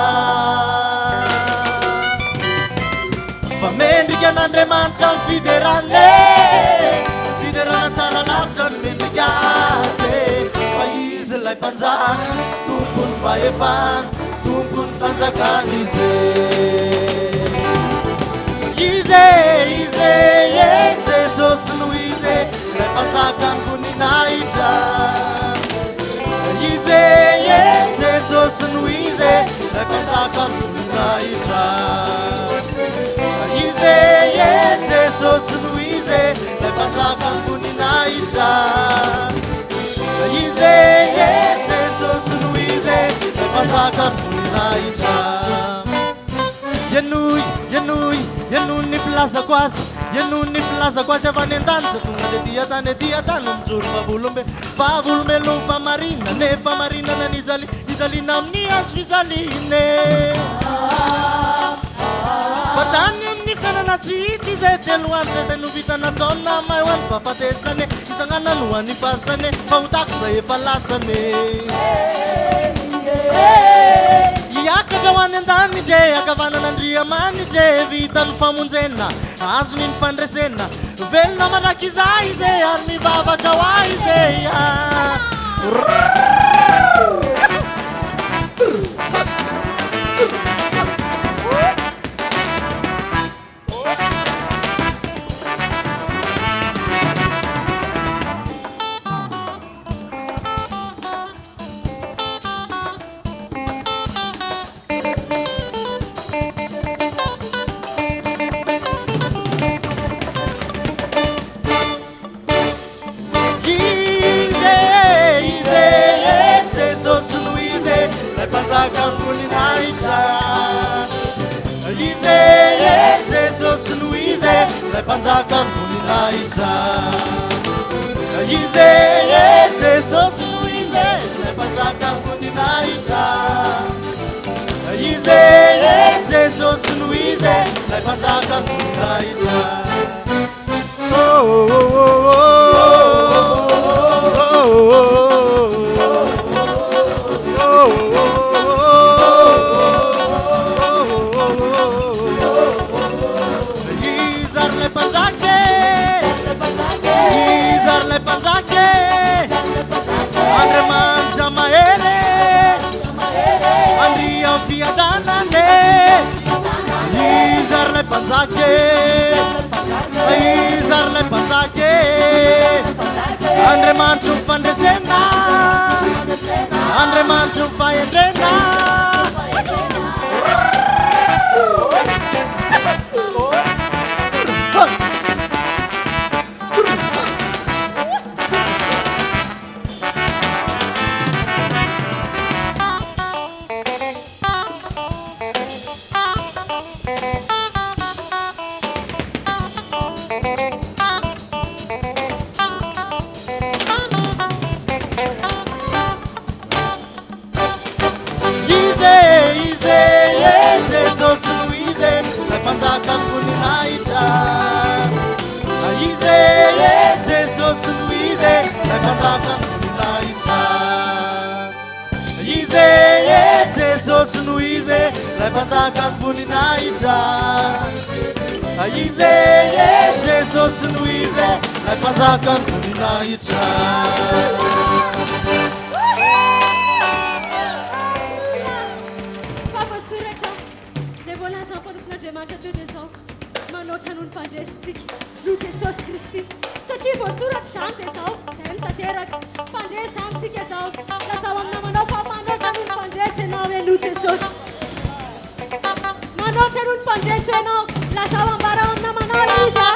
Fa mendrika an'Andriamanitra ny fiderana e, fiderana tsara lavitra no mendrika azy e, fa izy ilay mpanjaka, tompon'ny fahefana, tompon'ny fanjakana izy e. Izy e, izy e, Jesosy no izy e, ilay mpanjakan'ny voninahitra. Izy e, Jesosy no izy e, ilay mpanjakan'ny voninahitra. Izy e, Jesosy no izy e, ilay mpanjakan'ny voninahitra. Izy e, Jesosy no izy e, ilay mpanjakan'ny voninahitra. Henoy, henoy, henoy ny filazako azy, henoy ny filazako azy avy any an-danitra tonga tety an-tany ety an-tany mijoro vavolombe vavolombelon'ny famarinana e famarinana nijali nijaliana amin'ny hazo fijaliana e fa tany amin'ny fiainana tsy hita izay telo andro izay no vita nataony nahamay ho an'ny fahafatesana e nitsanganany ho an'ny fasana e fahotako izay efa lasana e Hiakatra ho any an-danitra e, ankavanan'Andriamanitra e, vita ny famonjena, azony ny fandresena, velona mandrakizay izy e, ary mivavaka ho ahy izy e. Izy e, izy e, Jesosy no izy e, ilay mpanjaka voninahitra. Izy e, Jesosy no izy e, ilay mpanjaka voninahitra. Izy e, Jesosy no izy e, ilay mpanjaka voninahitra. Izy e, Jesosy no izy e, ilay mpanjaka voninahitra. Oh, oh, oh, oh, oh, Iza ary ilay mpanjaka e? Iza ary ilay mpanjaka e? Andriamanitra mahery e! Andrian'ny fiadanana e! Iza ary ilay mpanjaka e? Iza ary ilay mpanjaka e? Andriamanitry ny fandresena, Andriamanitry ny fahendrena. Izy e, izy e, Jesosy no izy e, ilay mpanjakan'ny voninahitra. Izy e, Jesosy no izy e, ilay mpanjakan'ny voninahitra. Izy e, Jesosy no izy e, ilay mpanjakan'ny voninahitra. Izy e, Jesosy no izy e, ilay mpanjakan'ny voninahitra. Fa voasoratra ilay voalazan'ny mpanompon'Andriamanitra teo dia izao, manoatra noho ny mpandresintsika, noho Jesosy Kristy. Satria voasoratra izany dia izao, izay no tanteraka. Mpandresy izany tsika izao. Lazao amin'ny namanao fa manoatra noho ny mpandresy ianao hoe noho Jesosy. Manoatra noho ny mpandresy ianao. Lazao ambarao amin'ny namanao ilay izy a.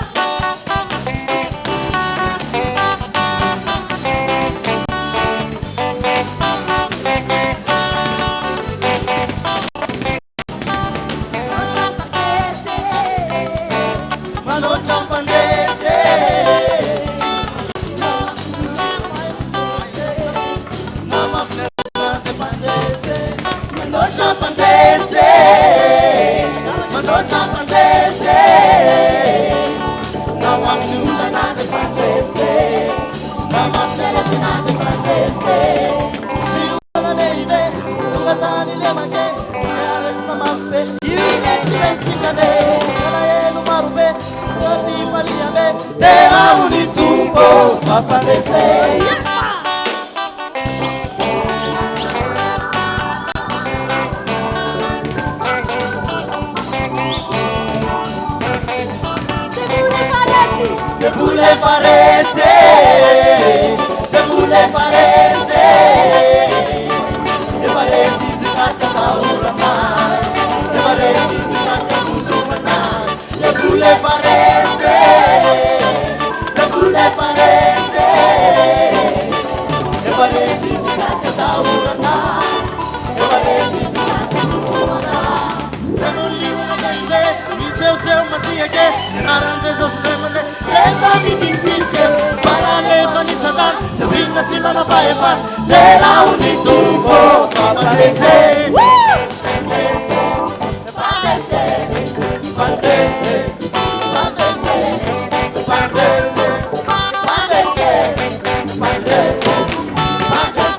Manoatra mpandresy. Namafy. mafy ny aretina dia mandresy. Ny olana lehibe tonga tany lemake, ny aretina mafy be io anie tsy maintsy sitrana e. Ny alahelo maro be tonga fifaliam-be, derao ny Tompo fa mpandresy. Devoly efa resy e, devoly efa resy e, efa resy izy ka tsy atahorana, efa resy izy ka tsy atozomana, devoly efa resy e, devoly efa resy e, efa resy izy ka tsy atahorana, efa resy izy ka tsy atozomana. Misehoseho masiaka e, ny anaran'i Jesosy indray mandeha rehefa mipitipitika e, manalefa ny satana, tsy ambinina tsy manam-pahefana, derao ny Tompo fa mpandresy, mpandresy, mpandresy, mpandresy, mpandresy, mpandresy, mpandresy, mpandresy, mpandresy.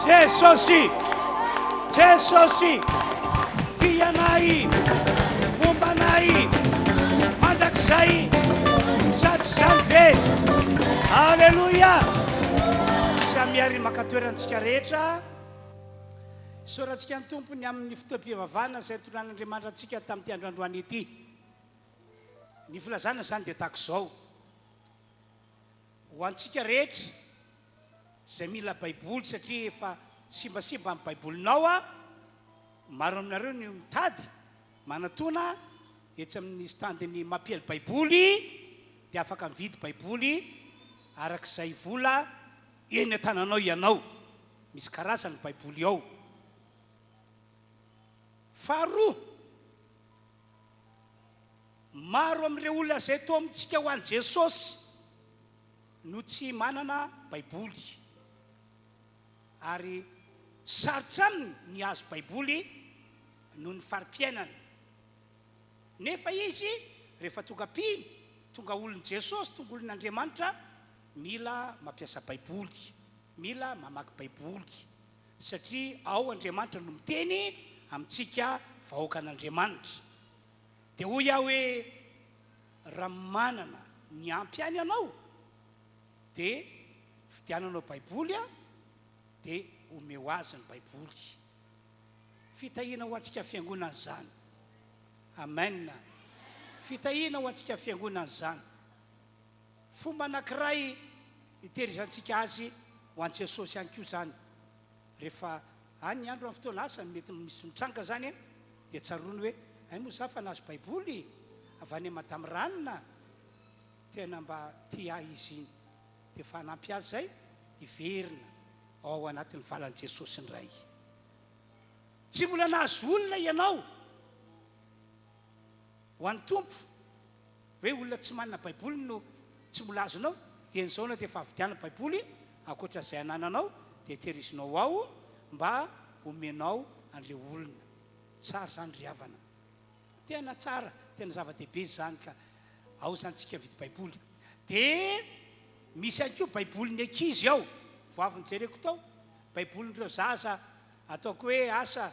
Jesosy Jesosy tia anay momba anay mandrakizay sa tsy izany ve? Aleloia! Samia ary maka toerantsika rehetra. Isaorantsika ny Tompo ny amin'ny fotoam-pivavahana izay nitondran'Andriamanitra antsika tamin'ity andro androany ity. Ny filazana izany dia tahaka izao. Ho antsika rehetra izay mila baiboly satria efa simbasimba ny baibolinao a, maro aminareo no mitady manatona etsy amin'ny stand-n'ny mampiely baiboly dia afaka mividy baiboly araka izay vola eny an-tananao ianao, misy karazany baiboly ao. Faharoa, maro amin'ireo olona izay toa amintsika ho an'i Jesosy no tsy manana Baiboly, ary sarotra aminy ny hahazo Baiboly noho ny fari-piainany. Nefa izy, rehefa tonga mpino, tonga olon'i Jesosy, tonga olon'Andriamanitra, mila mampiasa Baiboly, mila mamaky Baiboly, satria ao Andriamanitra no miteny amintsika vahoakan'Andriamanitra. Dia hoy aho hoe, Raha manana ny ampy ihany ianao dia vidiananao baiboly dia omeo azy ny baiboly. Fitahiana ho antsika fiangonana izany. Amen. Fitahiana ho antsika fiangonana izany. Fomba anankiray hitehirizantsika azy ho an'i Jesosy ihany koa izany. Rehefa any ny andro amin'ny fotoana asa mety misy mitranga izany dia tsaroany hoe hay moa za fa nahazo baiboly avy any madame ranona tena mba tia ahy izy iny dia efa hanampy azy izay hiverina ao anatin'ny valan'i Jesosy indray. Tsy mbola nahazo olona ianao ho an'ny Tompo hoe olona tsy manana baiboly no tsy mbola azonao dia ny zao na dia efa avidiana baiboly ankoatra izay anananao dia tehirizinao ao mba omenao. an'ilay olona. Tsara izany ry havana. Tena tsara, tena zava-dehibe izany ka. Ao izany tsika mividy baiboly. Dia misy ihany koa baibolin'ny ankizy ao. Vao avy nojereko tao, baibolin'ireo zaza ataoko hoe asa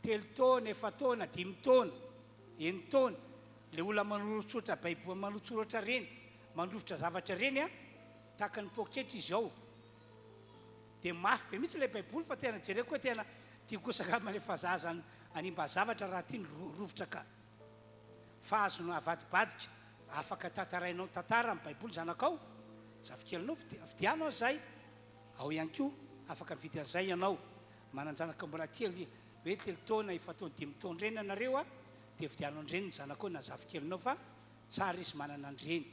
telo taona, efa-taona, dimy taona, enin-taona. Ilay olona manoritsoritra baiboly, manoritsoratra ireny, mandrovitra zavatra ireny an, tahaka ny poketra izy ao. Dia mafy be mihitsy ilay baiboly fa tena jereko hoe tena tiako kosa angamba rehefa zaza hanimba zavatra raha ity ny rovitra ka. Fa azony avadibadika, afaka tantarainao tantara ny baiboly zanakao, zafikelinao, vidiano aza izay, ao ihany koa afaka mividy an'izay ianao, manan-janaka mbola kely hoe telo taona, efa-taona, dimy taona ireny ianareo a, dia vidiano an'ireny ny zanakao na zafikelinao fa tsara izy manana an'ireny.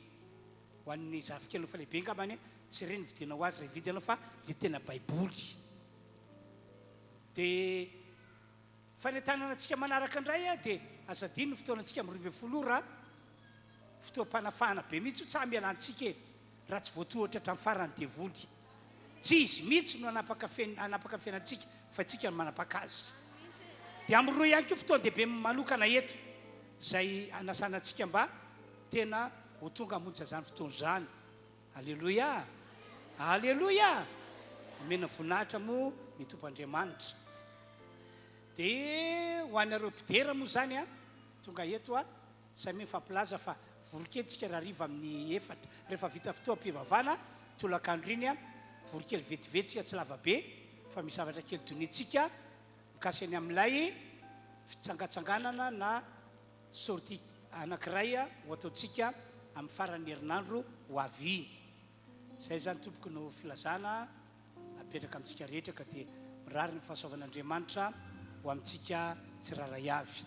Ho an'ny zafikely efa lehibe angambany tsy ireny vidiana ho azy raha hividy ianao fa le tena baiboly. Dia fanentanana antsika manaraka indray dia aza adino ny fotoanantsika amin'ny 12 ora, fotoam-panafahana be mihitsy io, tsaha miala antsika e, raha tsy voatohatra hatramin'ny farany devoly. Tsy izy mihitsy no hanapaka hanapaka ny fiainantsika fa isika no manapaka azy. Dia amin'ny roa ihany koa fotoan-dehibe manokana eto izay hanasana antsika mba tena ho tonga hamonjy an'izany fotoana izany. Aleloia! Aleloia! Omena voninahitra moa ny Tompo Andriamanitra. Dia ho anareo mpidera moa izany an, tonga eto an, samia mifampilaza fa vory kely tsika rahariva amin'ny efatra, rehefa vita fotoam-pivavahana tolakandro iny an, vory kely vetivety tsika tsy lava be fa misy zavatra kely doniantsika mikasika ny amin'ilay fitsangatsanganana na Sortie anankiray ho ataontsika amin'ny faran'ny herinandro ho avy iny. Izay izany tompoko no filazana apetraka amintsika rehetra ka dia mirary ny fahasoavan'Andriamanitra ho amintsika tsirairay avy.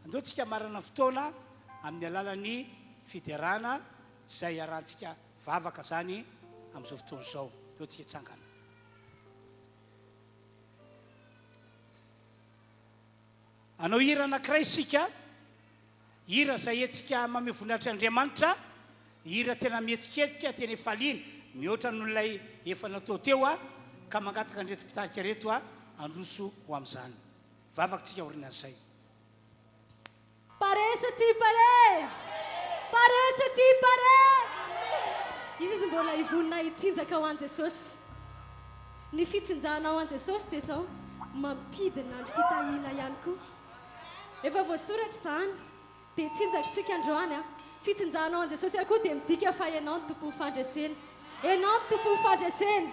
Andao tsika hamarana ny fotoana amin'ny alalan'ny fiderana izay iarahantsika vavaka izany amin'izao fotoana izao. Andao tsika hitsangana. Hanao hira anankiray isika, hira izay hetsika mamehy voninahitr' Andriamanitra, hira tena mihetsiketsika, tena ifaliana, mihoatra noho ilay efa natao teo aho, ka mangataka an'ireto mpitarika ireto aho handroso ho amin'izany. Vavaka isika aorianan'izay. Pare sa tsy pare? Pare sa tsy pare? Iza izy mbola hivonona hitsinjaka ho an'i Jesosy? Ny fitsinjahana ho an'i Jesosy dia izao, mampidina ny fitahiana ihany koa. Efa voasoratra izany, dia tsinjakitsika androany an. Fitsinjahana ho an'i Jesosy ihany koa dia midika fa ianao no tompon'ny fandresena. Ianao no tompon'ny fandresena.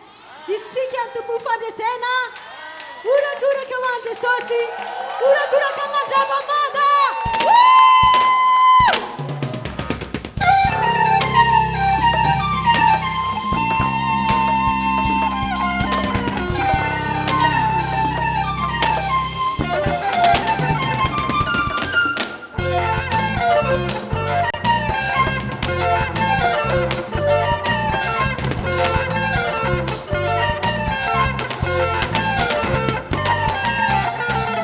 Isika no tompon'ny fandresena. Horakoraka ho an'i Jesosy. Horakoraka mandrava manda. Woo!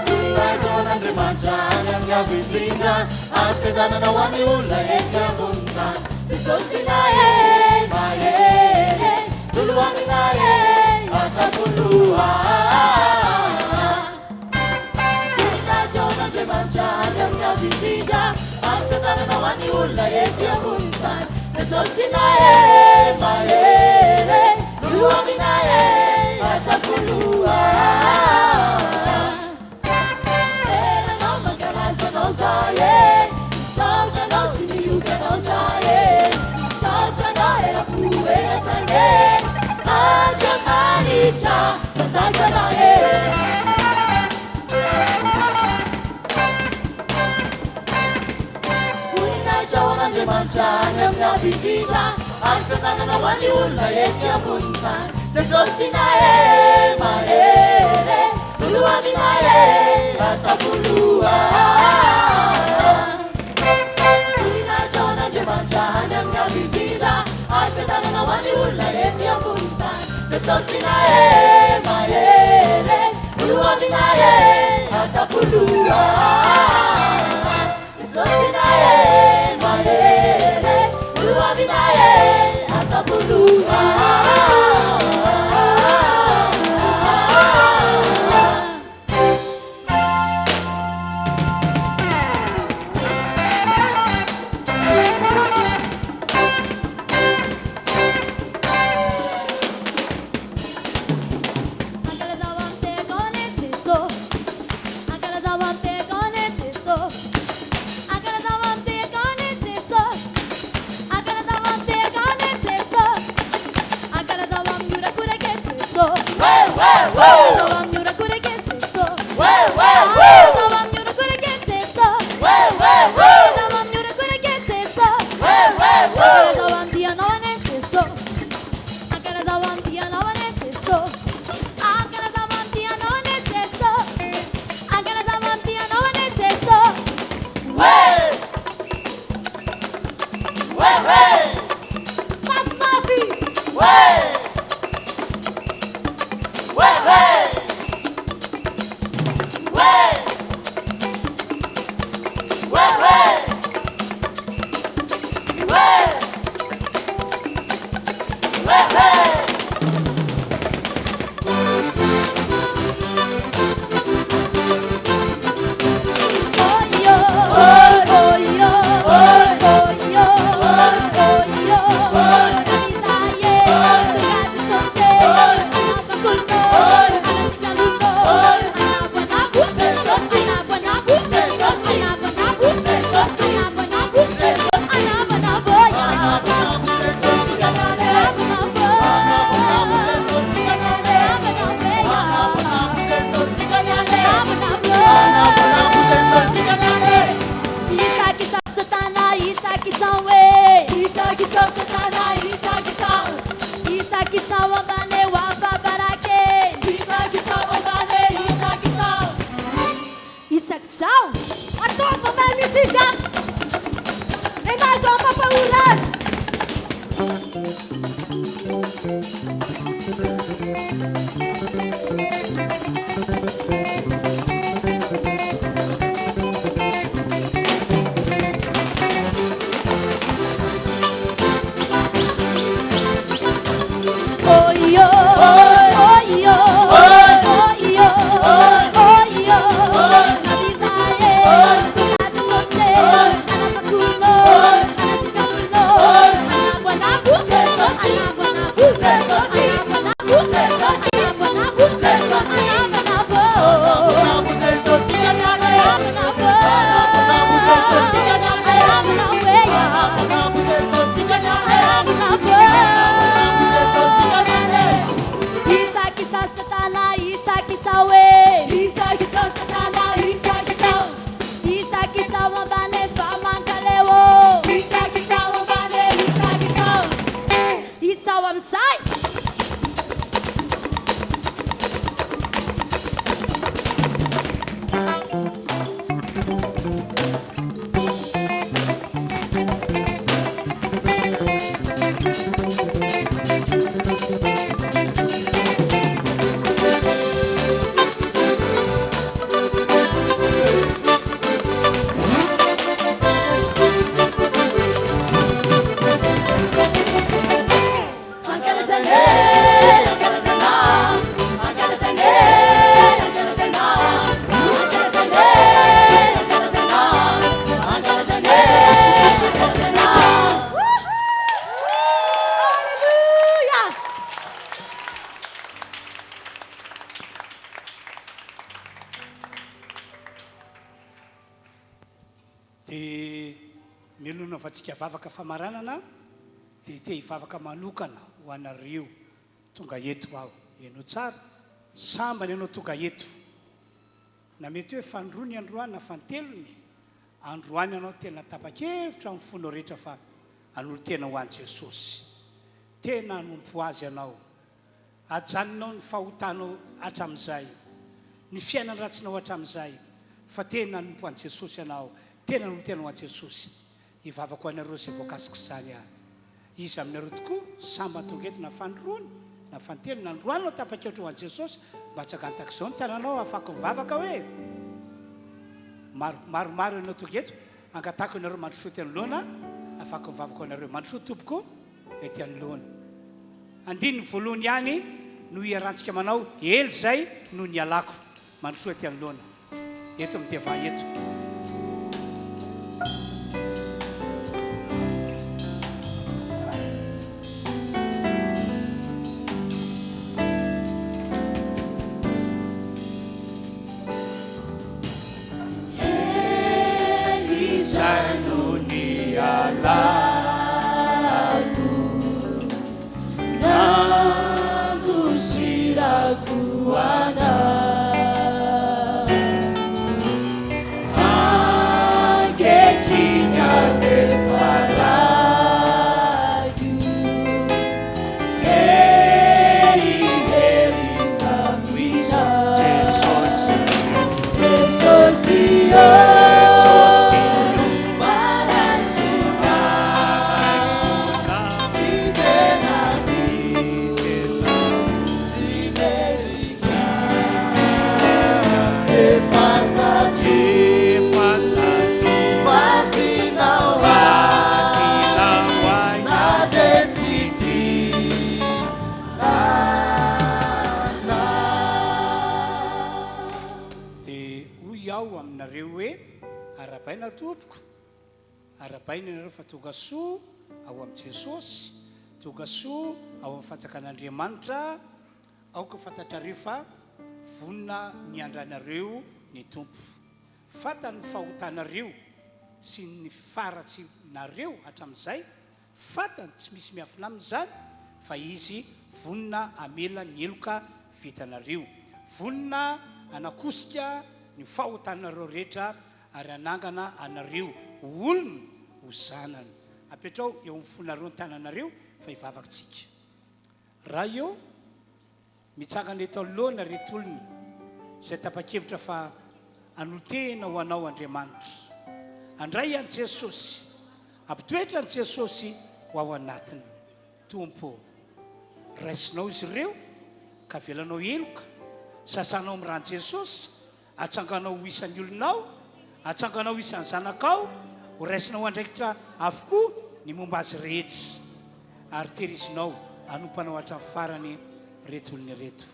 Voninahitra ho an'Andriamanitra any amin'ny avo indrindra ary fiadanana ho an'ny olona ety ambony tany. Jesosy mahery, mahery, lolohanina e, an-tampon-doha. Voninahitra ho an'Andriamanitra any amin'ny avo indrindra, ary fiadanana ho an'ny olona ety ambonin'ny tany. Jesosy mahery, mahery, lohamina e, an-tampon-doha. Tena anao mankalaza anao zahay e, misaotra anao sy mihoby anao zahay e, misaotra anao eram-po eran-tsaina e, Andriamanitra mpanjaka mahery. Voninahitra ho an'Andriamanitra any amin'ny avo indrindra, ary fiadanana ho an'ny olona ety ambonin'ny tany. Jesosy mahery, mahery, lolohamina e, an-tampon-doha. Voninahitra ho an'Andriamanitra any amin'ny avo indrindra, ary fiadanana ho an'ny olona ety ambonin'ny tany. Jesosy mahery, mahery, lolohamina e, an-tampon-doha. Jesosy mahery, mahery, lolohamina e, an-tampon-doha. Itsao! Ataovy mamay mihitsy izy an! Enao izao mampahory azy! Dia mialoha ny hanaovantsika vavaka famaranana dia te hivavaka manokana ho anareo tonga eto aho. Henoy tsara, sambany ianao tonga eto. Na mety hoe fanindroany androany na fanintelony, androany ianao tena tapa-kevitra amin'ny fonao rehetra fa hanolo-tena ho an'i Jesosy. Tena hanompo Azy ianao. Ajanonao ny fahotanao hatramin'izay, ny fiainan-dratsinao hatramin'izay, fa tena hanompo an'i Jesosy ianao, tena hanolo-tena ho an'i Jesosy. Hivavaka ho anareo izay voakasik'izany aho. Iza aminareo tokoa sambany tonga eto na fanindroany na fanintelony na androany no tapa-kevitra ho an'i Jesosy? Mba atsangano tahaka izao ny tananao ahafahako mivavaka hoe, Maro, maromaro ianao tonga eto, angatahako ianareo mandrosoa ety anoloana ahafahako mivavaka ho anareo. Mandrosoa tompoko ety anoloana. Andininy voalohany ihany no iarahantsika manao, ela izay no nialako. Mandrosoa ety anoloana. Eto amin'ny devant eto. Dia hoy aho aminareo hoe, Arahabaina tompoko, arahabaina ianareo fa tonga soa ao amin'i Jesosy, tonga soa ao amin'ny fanjakan'Andriamanitra. Aoka ho fantatrareo fa vonona miandry anareo ny Tompo. Fantany ny fahotanareo sy ny faharatsianareo hatramin'izay, fantany, tsy misy miafina aminy izany, fa Izy vonona hamela ny heloka vitanareo. Vonona hanakosika ny fahotanareo rehetra ary hanangana anareo ho olony, ho zanany. Apetraho eo amin'ny fonareo ny tananareo fa hivavaka tsika. Ray ô, mitsangana eto anoloana ireto olona izay tapa-kevitra fa Hanolo-tena ho Anao Andriamanitra. Handray an'i Jesosy. Hampitoetra an'i Jesosy ho ao anatiny. Tompo ô, raisinao izy ireo ka avelanao heloka, sasanao amin'ny ran'i Jesosy, atsanganao ho isan'ny olonao, atsanganao ho isan'ny zanakao, ho raisinao ho andraikitra avokoa ny momba azy rehetra, ary tehirizinao hanompo Anao hatramin'ny farany ireto olona ireto.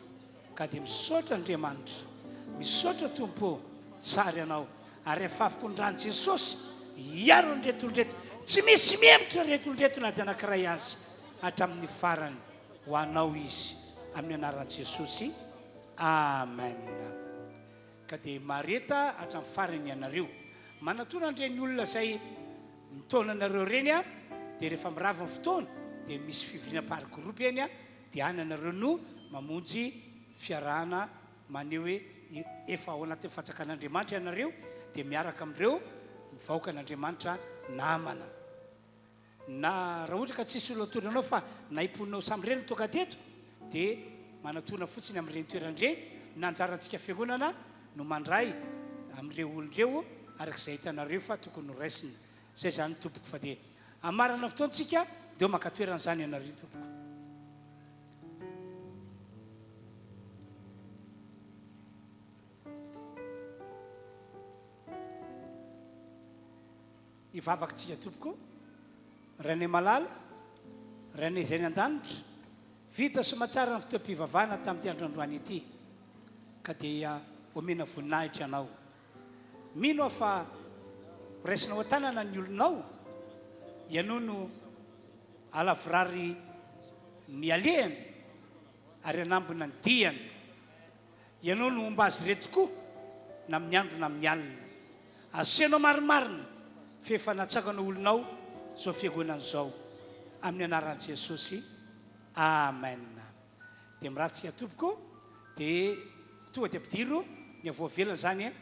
Ka dia misaotra Andriamanitra, misaotra Tompo ô, tsara Ianao, ary afafiko ny ran'i Jesosy hiaro an'ireto olona ireto, tsy misy mihemotra ireto olona ireto na dia anankiray aza, hatramin'ny farany, ho Anao izy, amin'ny anaran'i Jesosy, Amen. Ka dia mahareta hatramin'ny farany ianareo. Manatona an'ireny olona izay mitaona anareo ireny aho, dia rehefa mirava ny fotoana, dia misy fivoriana par groupe eny, Dia any ianareo no mamonjy fiarahana maneho hoe efa ao anatin'ny fanjakan'Andriamanitra ianareo dia miaraka amin'ireo vahoakan'Andriamanitra namana. Na raha ohatra ka tsisy olona atoro anao fa naiponinao samirery no tonga teto dia manatona fotsiny amin'ireny toerana ireny na anjarantsika fiangonana no mandray amin'ireo olona ireo araka izay hitanareo fa tokony ho raisina. Zay zany tompoko fa dia hamarana fotoana tsika deo maka toerana zany ianareo tompoko. Hivavaka tsika tompoko. Rainay malala, Rainay izay any an-danitra, vita soamatsara ny fotoam-pivavahana tamin'ity andro androany ity ka dia omena voninahitra Ianao. Mino aho fa ho raisinao an-tanana ny olonao, ianao no halavorary ny alehany ary hanambina ny diany. Ianao no homba azy ireo tokoa na amin'ny andro na amin'ny alina. Asenao marimarina fa efa natsangana olonao izao fiangonana izao. Amin'ny anaran'i Jesosy. Amen. Dia mirary tsika tompoko dia tonga dia ampidiro ny avoavelana izany.